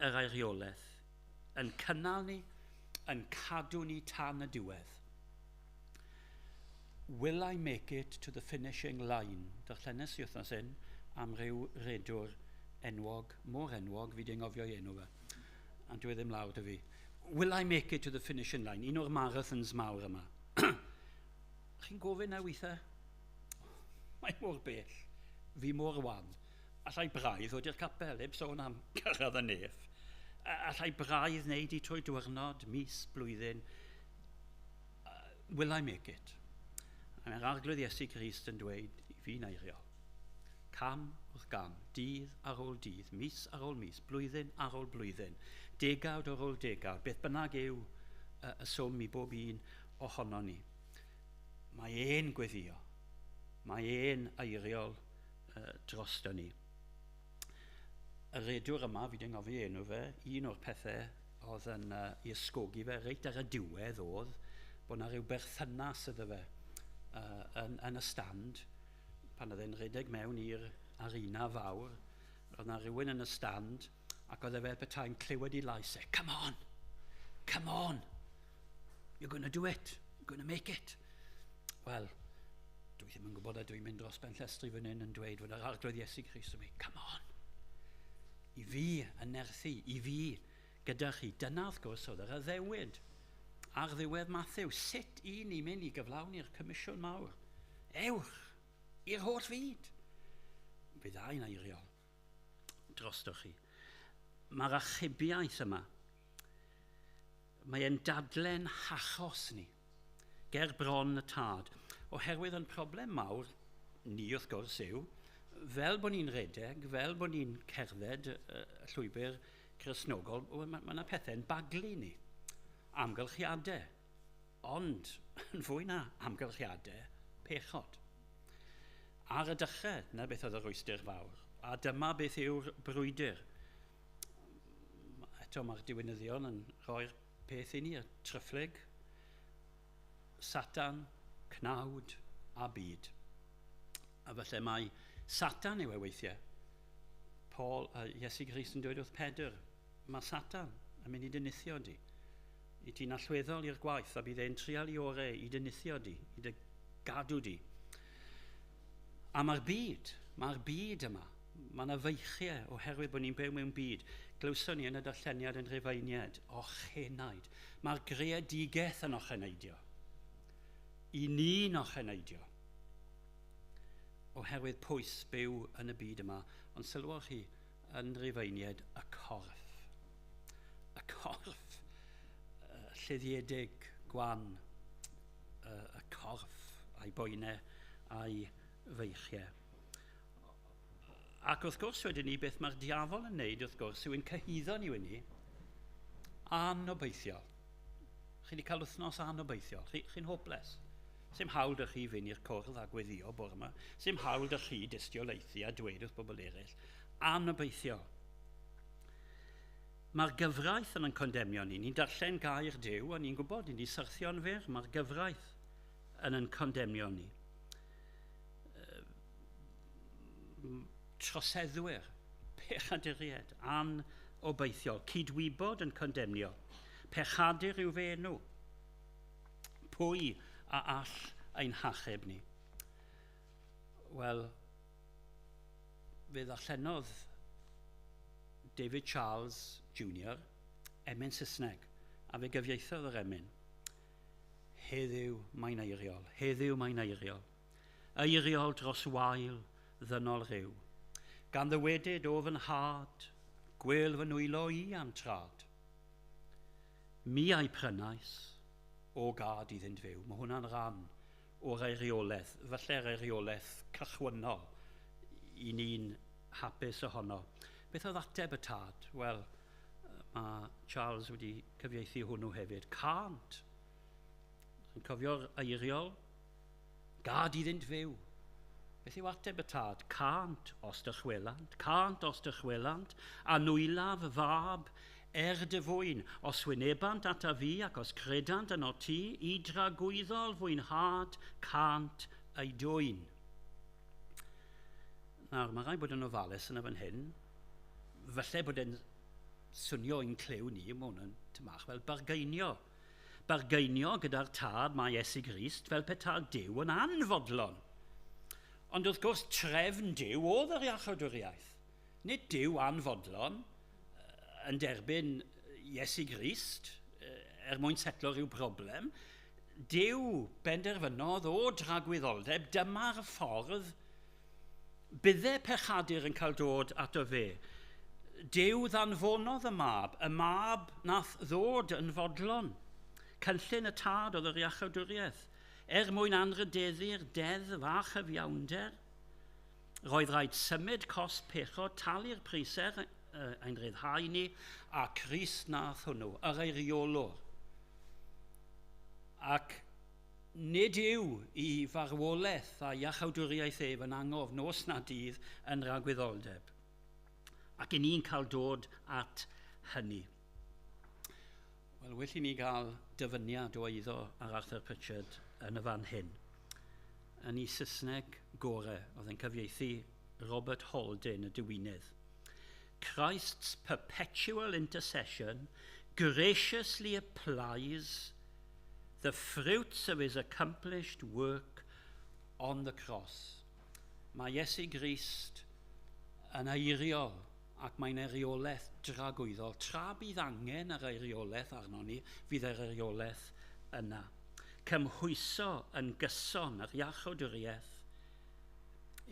yr eiriolaeth, yn cynnal ni, yn cadw ni tan y diwedd. Will I make it to the finishing line? Darllenes i wythnos hyn am ryw redwr enwog, mor enwog, fi di anghofio ei enw fe, a dwi ddim lawr dy fi. Will I make it to the finishing line? Un o'r marathons mawr yma. Chi'n gofyn na weithiau? Mae mor bell, fi mor wan. Allai braidd ddod i'r capel, heb sôn am cyrraedd y nef. Allai braidd wneud i trwy diwrnod, mis, blwyddyn. Will I make it? A mae'r Arglwydd Iesu Grist yn dweud i fi'n eiriol. Cam wrth gam, dydd ar ôl dydd, mis ar ôl mis, blwyddyn ar ôl blwyddyn, degawd ar ôl degawd, beth bynnag yw y swm i bob un ohono ni. Mae e'n gweddio, mae e'n eiriol drosto ni. Y redwr yma, fi wedi anghofio enw fe, un o'r pethau oedd yn i ysgogi fe reit ar y diwedd oedd bod yna rhyw berthynas iddo fe yn y stand pan oedd e'n rhedeg mewn i'r arena fawr. Roedd yna rhywun yn y stand ac oedd e fel petai'n clywed i lais e, "Come on, come on, you're going to do it, you're going to make it." Wel, dwi ddim yn gwybod a dwi'n mynd dros ben llestri fan hyn yn dweud fod yr Arglwydd Iesu Grist yn mynd, "Come on." I fi yn nerthu, i fi gyda chi. Dyna wrth gwrs oedd yr addewid ar ddiwedd Matthew. Sut i ni mynd i gyflawni'r comisiwn mawr? Ewch i'r holl fyd. Bydda i'n eiriol drostoch chi. Mae'r achubiaeth yma, mae e'n dadlen hachos ni, ger bron y Tad. Oherwydd yn problem mawr ni wrth gwrs yw, fel bod ni'n redeg, fel bod ni'n cerdded y llwybr Cristnogol, mae yna pethau'n baglu ni. Amgylchiadau. Ond, yn fwy na amgylchiadau, pechod. Ar y dechrau, na beth oedd y rwystr fawr. A dyma beth yw'r brwydr. Eto mae'r diwinyddion yn rhoi'r peth i ni, y tryfflyg, Satan, cnawd a byd. A falle mae Satan yw e weithiau. Paul, Iesu Grist yn dweud wrth Pedr, mae Satan yn mynd i dy nithio di. I ti'n allweddol i'r gwaith a bydd e'n trial i orau i dy nithio di, i dy gadw di. A mae'r byd yma, mae yna feichiau oherwydd bod ni'n byw mewn byd. Glywson ni yn y darlleniad yn Rhufeiniaid, ochenaid. Mae'r greadigaeth yn ocheneidio. I ni'n ocheneidio. Oherwydd pwys byw yn y byd yma. Ond sylwch chi yn Rhufeiniaid y corff. Y corff lluddiedig, gwan, y corff a'i boenau a'i feichiau. Ac wrth gwrs wedyn ni, beth mae'r diafol yn neud wrth gwrs yw'n cyhuddo ni wedyn ni anobeithiol. Chi wedi cael wythnos anobeithiol. Chi'n hopeless. Sim hawl 'da chi fynd i'r cwrdd a gweddio bore yma. Sim hawl 'da chi dystiolaethu a dweud wrth bobl eraill. Anobeithiol. Mae'r gyfraith yn condemnio ni. Ni'n darllen gair Duw a ni'n gwybod, ni'n di syrthio'n fyr. Mae'r gyfraith yn condemnio ni. Troseddwyr, pechaduriaid, anobeithiol, cydwybod yn condemnio. Pechadur yw fe enw. Pwy a all ein hachub ni? Wel, fe ddarllenodd David Charles Jr. emyn Saesneg, a fe gyfieithodd yr emyn. Heddiw mae'n eiriol, heddiw mae'n eiriol. Eiriol dros wael ddynol rhyw. Gan ddywedyd o fy nhad, gwel fy nwylo i am trad. Mi a'i prynais o gad iddynt fyw. Mae hwnna'n rhan o'r eiriolaeth, falle'r eiriolaeth cychwynnol i ni'n hapus ohono. Beth oedd ateb y tad? Wel, mae Charles wedi cyfieithu hwnnw hefyd. Cânt. Yn cofio'r eiriol? Gad iddynt fyw. Beth yw ateb y tad? Cânt os dychwelant, cânt os dychwelant, a nwylaf fab er dy fwyn, os wynebant ata fi ac os credant yno ti, i dragwyddol fwynhad cânt ei dwyn. Nawr, mae rhaid bod yn ofalus yn y fan hyn. Falle bod e'n swnio i'n clyw ni, mae hwn yn tymach fel bargeinio. Bargeinio gyda'r tad mae Iesu Grist fel petai Duw yn anfodlon. Ond wrth gwrs, trefn Duw oedd yr iachawdwriaeth. Nid Duw anfodlon yn derbyn Iesu Grist er mwyn setlo rhyw broblem. Duw benderfynodd o dragwyddoldeb, dyma'r ffordd bydde pechadur yn cael dod ato fe. Duw ddanfonodd y mab nath ddod yn fodlon. Cynllun y tad oedd yr iachawdwriaeth. Er mwyn anrhydeddu'r deddf a chyfiawnder, roedd rhaid symud cost pechod, talu'r priser ein rhyddhau ni, a Crist nath hwnnw, yr eiriolwr. Ac nid yw i farwolaeth a iachawdwriaeth ef yn angof nos na dydd yn rhagwyddoldeb. Ac i ni'n cael dod at hynny. Wel, well i ni gael dyfyniad o eiddo ar Arthur Pritchard yn y fan hyn. Yn ei Saesneg gore, oedd yn cyfieithu Robert Holden, y diwinydd. "Christ's perpetual intercession graciously applies the fruits of his accomplished work on the cross." Mae Iesu Grist yn eiriol ac mae'n eiriolaeth dragwyddol. Tra bydd angen yr eiriolaeth arno ni, fydd yr eiriolaeth yna. Cymhwyso yn gyson yr iachawdwriaeth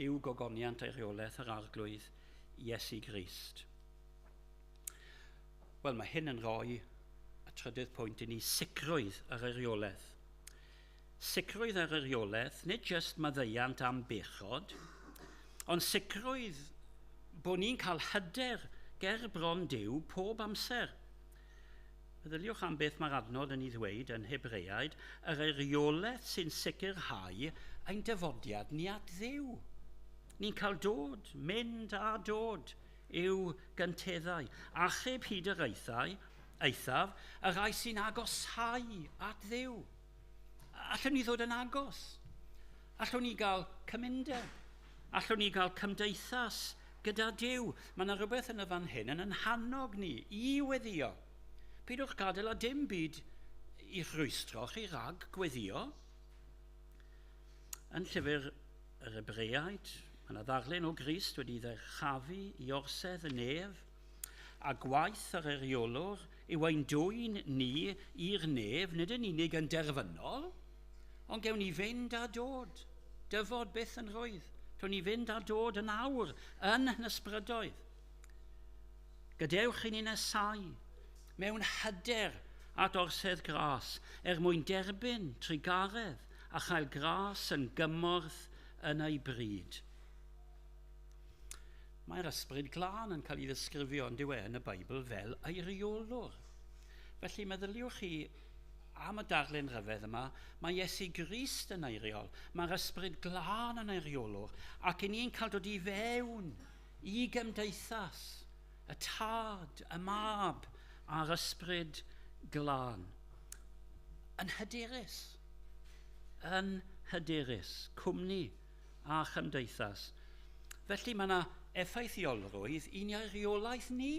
yw gogoniant eiriolaeth yr Arglwydd Iesu Grist. Wel, mae hyn yn rhoi y trydydd pwynt i ni, sicrwydd yr eiriolaeth. Sicrwydd yr eiriolaeth, nid jyst maddeuant am bechod, ond sicrwydd bod ni'n cael hyder ger bron Duw pob amser. Meddyliwch am beth mae'r adnod yn ei ddweud yn Hebreaid, yr eiriolaeth sy'n sicrhau ein dyfodiad ni at Dduw. Ni'n cael dod, mynd a dod i'w gynteddau. Achub hyd yr eithaf, y rhai sy'n agoshau at Dduw. Allwn ni ddod yn agos. Allwn ni gael cymundeb. Allwn ni gael cymdeithas gyda Duw. Mae yna rhywbeth yn y fan hyn yn ein hannog ni i weddio. Peidiwch gadael a dim byd i rwystro chi rhag gweddio. Yn llyfr yr Hebreaid, mae yna ddarlun o Grist wedi ddyrchafu i orsedd y nef, a gwaith yr eiriolwr yw ein dwyn ni i'r nef, nid yn unig yn derfynol, ond gewn ni fynd a dod, dyfod byth yn rhwydd. Gewn ni fynd a dod yn awr yn ysbrydoedd. Gadewch i ni nesau mewn hyder at orsedd gras er mwyn derbyn trugaredd a chael gras yn gymorth yn ei bryd. Mae'r Ysbryd Glân yn cael ei ddisgrifio yn diwe yn y Beibl fel eiriolwr. Felly meddyliwch chi am y darlun rhyfedd yma, mae Iesu Grist yn eiriol, mae'r Ysbryd Glân yn eiriolwr, ac i ni'n cael dod i fewn i gymdeithas, y Tad, y Mab a'r Ysbryd Glân. Yn hyderus, yn hyderus, cwmni a chymdeithas. Felly mae yna effeithiolrwydd i'n eiriolaeth ni.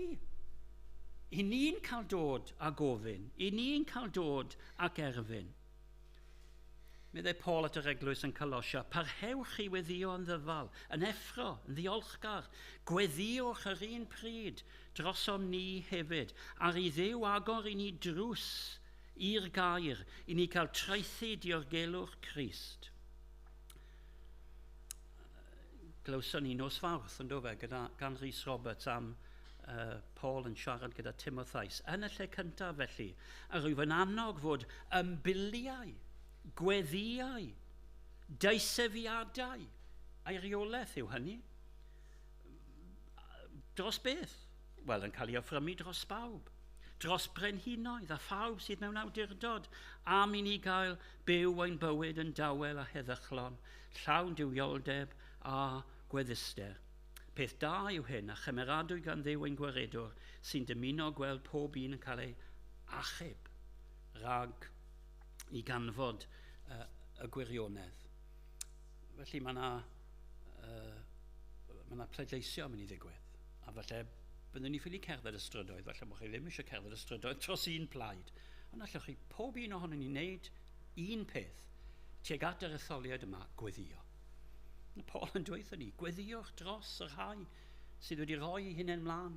I ni'n cael dod a gofyn, i ni'n cael dod ac erfyn. Meddai Paul at yr eglwys yn Colosia, "Parhewch i weddio yn ddyfal, yn effro, yn ddiolchgar, gweddiwch yr un pryd drosom ni hefyd, ar i Dduw agor i ni drws i'r gair, i ni cael traethu diogelwch Crist." Glywson ni nos Fawrth yn do fe, gan Rhys Roberts am Paul yn siarad gyda Timotheus. Yn y lle cyntaf felly, a rwyf yn annog fod ymbiliau, gweddiau, deisefiadau, eiriolaeth yw hynny. Dros beth? Wel, yn cael ei offrymu dros bawb. Dros brenhinoedd a phawb sydd mewn awdurdod, am i ni gael byw ein bywyd yn dawel a heddychlon, llawn duwioldeb a gwedduster. Peth da yw hyn a chymeradwy gan Dduw ein gwaredwr sy'n dymuno gweld pob un yn cael ei achub rhag i ganfod y gwirionedd. Felly mae yna pleidleisio yn mynd i ddigwydd. A falle byddwn ni ffili cerdded y strydoedd, falle bod chi ddim eisiau cerdded y strydoedd dros un plaid. Ond allwch chi pob un ohonon ni wneud un peth tuag at yr etholiad yma, gweddio. Paul yn dweud ni, gweddiwch dros y rhai sydd wedi rhoi hunain mlaen,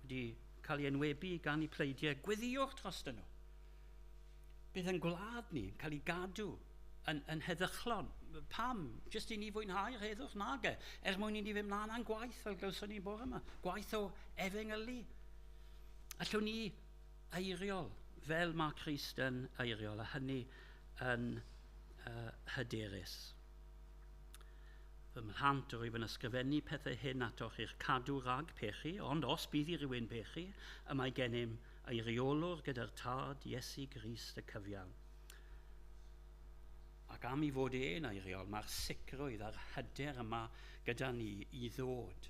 wedi cael ei enwebu gan eu pleidiau, gweddiwch dros nhw. Bydd yn gwlad ni yn cael ei gadw yn heddychlon. Pam? Jyst i ni fwynhau'r heddwch nage, er mwyn i ni fynd mlaen â'n gwaith fel glywson ni bore yma. Gwaith o efengylu. Allwn ni eiriol fel mae Crist yn eiriol, a hynny yn hyderus. "Fy mhlant, rwyf yn ysgrifennu pethau hyn atoch i'ch cadw rhag pechu, ond os bydd i rywun pechu, y mae gennym eiriolwr gyda'r Tad, Iesu Grist y cyfiawn." Ac am i fod e'n eiriol, mae'r sicrwydd a'r hyder yma gyda ni i ddod.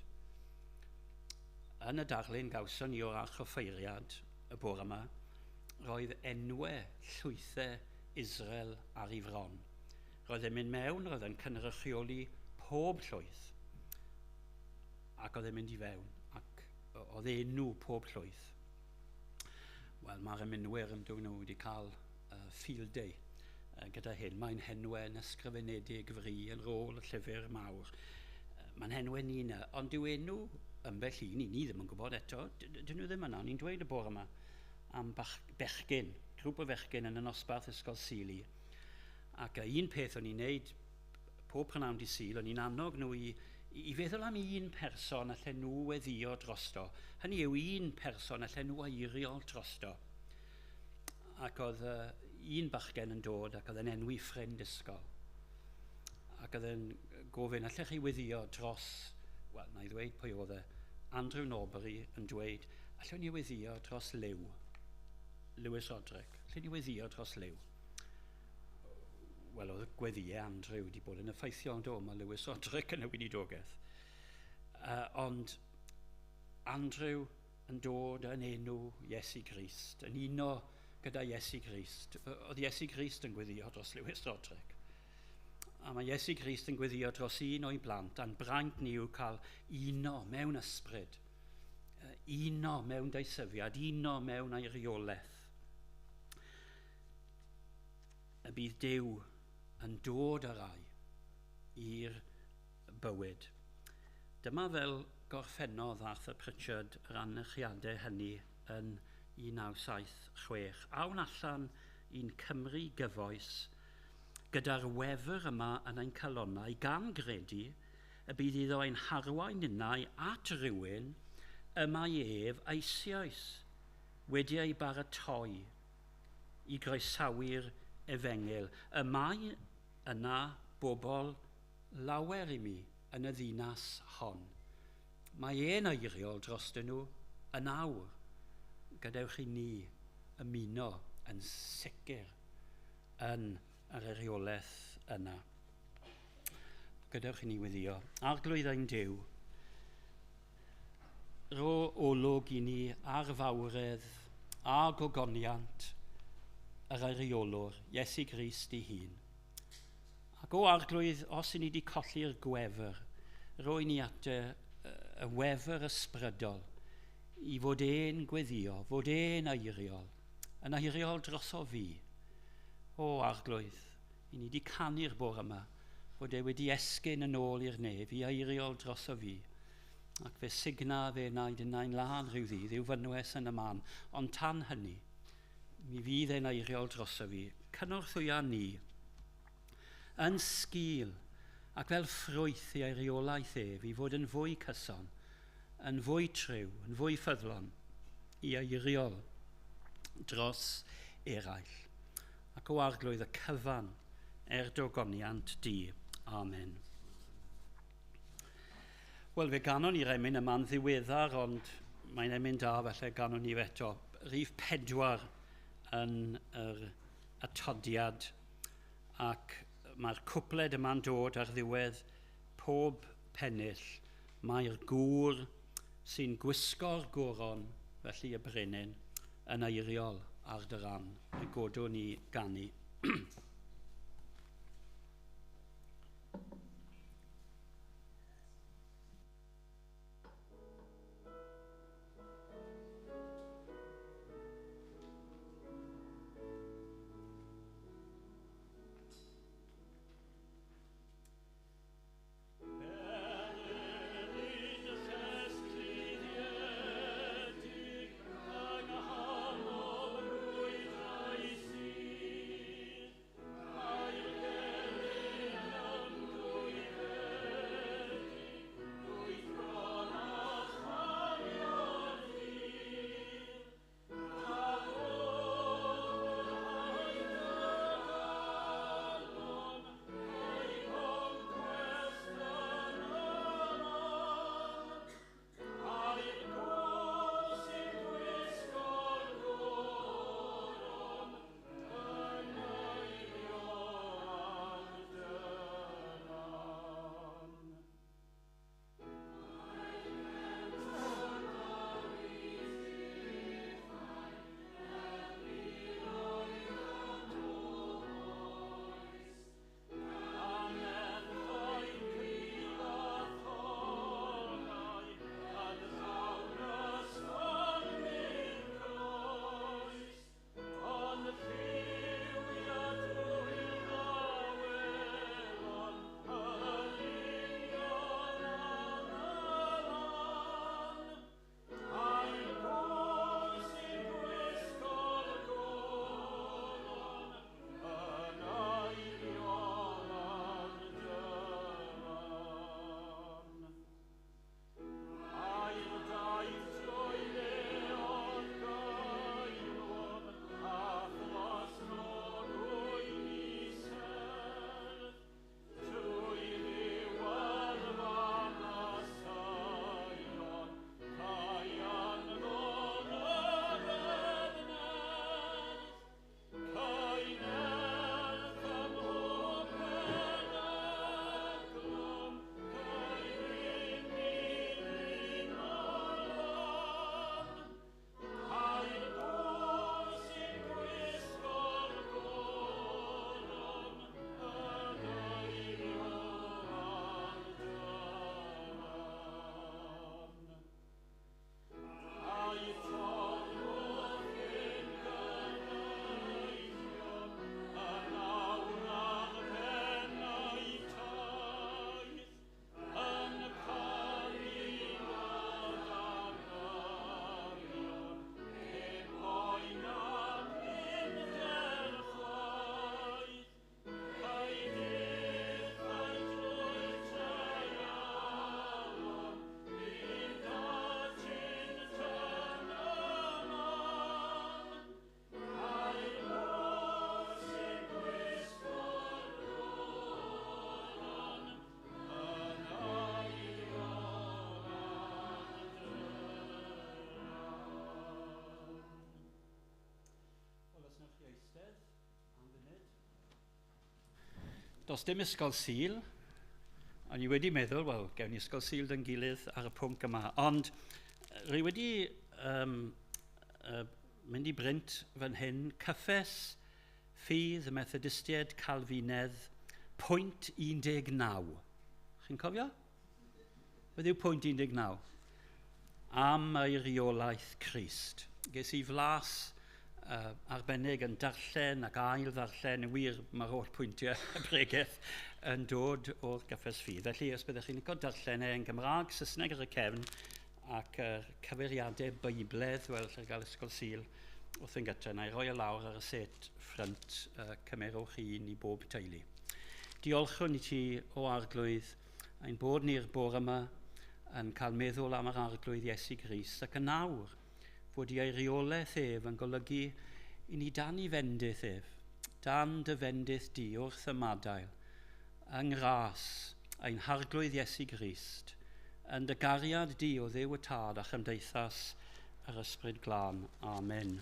Yn y darlun gawson ni o'r archoffeiriad y bore yma, roedd enwau llwythau Israel ar ei fron. Roedd e'n mynd mewn, roedd e'n cynrychioli pob llwyth. Ac oedd e'n mynd i fewn, ac oedd enw pob llwyth. Wel, mae'r emynwyr yn dod nhw wedi cael field day gyda hyn. Mae'n henwau yn ysgrifenedig fri yn rôl y llyfr mawr. Mae'n henwau ni yna, ond dyw enw ymell un i ni ddim yn gwybod eto, dyn nhw ddim yna. Ni'n dweud y bore yma am bechgyn, grŵp o fechgyn yn y nosbarth Ysgol Sul i. Ac un peth o'n i'n neud pob prynhawn di Sul, o'n i'n annog nhw i feddwl am un person allan nhw weddio drosto. Hynny yw un person allan nhw eiriol drosto. Ac oedd un bachgen yn dod ac oedd yn enwi ffrind ysgol. Ac oedd yn gofyn, allech chi weddio dros, wel, na i ddweud pwy oedd e, Andrew Norbury yn dweud, allwn ni weddio dros Liw, Lewis Roderick, allwn ni weddio dros Liw? Wel, oedd gweddiau Andrew wedi bod yn effeithiol, do, mae Lewis Roderick yn y weinidogaeth. Ond Andrew yn dod yn enw Iesu Grist, yn uno gyda Iesu Grist. Oedd Iesu Grist yn gweddio dros Lewis Roderick. A mae Iesu Grist yn gweddio dros un o'i blant, a'n braint ni yw cael uno mewn ysbryd, uno mewn deisyfiad, uno mewn eiriolaeth. Y bydd Duw yn dod â rai i'r bywyd. Dyma fel gorffennodd Arthur Pritchard yr anerchiadau hynny yn 1976. Awn allan i'n Cymru gyfoes gyda'r wefr yma yn ein calonnau gan gredu y bydd iddo ein harwain ninnau at rywun y mae ef eisoes wedi ei baratoi i groesawu'r efengyl. Y mae yna bobl lawer i mi yn y ddinas hon. Mae e'n eiriol drostyn nhw yn awr. Gadewch i ni ymuno yn sicr yn yr eiriolaeth yna. Gadewch i ni weddio. Arglwydd ein Duw, ro olwg i ni ar fawredd a gogoniant yr eiriolwr, Iesu Grist ei hun. Ac o Arglwydd, os i ni wedi colli'r gwefr, roi ni at y wefr ysbrydol i fod e'n gweddio, fod e'n eiriol, yn eiriol droso fi. O Arglwydd, i ni wedi canu'r bore yma, fod e wedi esgyn yn ôl i'r nef i eiriol droso fi. Ac fe signa fe naid yn nain lân rhyw ddydd i'w fynwes yn y man, ond tan hynny, mi fydd e'n eiriol droso fi. Cynorthwya ni yn sgil ac fel ffrwyth i eiriolaeth ef i fod yn fwy cyson, yn fwy triw, yn fwy ffyddlon i eiriol dros eraill. Ac o Arglwydd y cyfan er dogoniant di. Amen. Wel, fe ganon ni'r emyn yma'n ddiweddar, ond mae'n emyn da, felly ganon ni eto. Rhif 4 yn yr atodiad, ac mae'r cwpled yma'n dod ar ddiwedd pob pennill. Mae'r gŵr sy'n gwisgo'r goron, felly y brenin, yn eiriol ar dy ran. Y godwn ni ganu. Does dim ysgol Sul. O'n i wedi meddwl, wel, gewn ni ysgol Sul dy'n gilydd ar y pwnc yma. Ond rwy wedi mynd i brint fan hyn, Cyffes Ffydd y Methodistiaid Calfinedd, pwynt 19. Chi'n cofio? Beth yw pwynt 19? Am eiriolaeth Crist. Ges i flas arbennig yn darllen ac ail ddarllen, yn wir mae'r holl pwyntiau y bregeth yn dod o'r gyffes ffydd. Felly, os byddwch chi'n licio darllen e yn Gymraeg, Saesneg ar y cefn, ac cyfeiriadau Beibledd, wel, lle gael ysgol Sul wrth yn gytra, na i roi e lawr ar y set ffrynt, cymerwch un i bob teulu. Diolchwn i ti, o Arglwydd, ein bod ni'r bore yma yn cael meddwl am yr Arglwydd Iesu Grist, ac yn awr fod ei eiriolaeth ef yn golygu i ni dan i fendith ef, dan dy fendith di wrth ymadael, yng ngras ein Harglwydd Iesu Grist, yn dy gariad di o Dduw y Tad a chymdeithas yr Ysbryd Glân. Amen.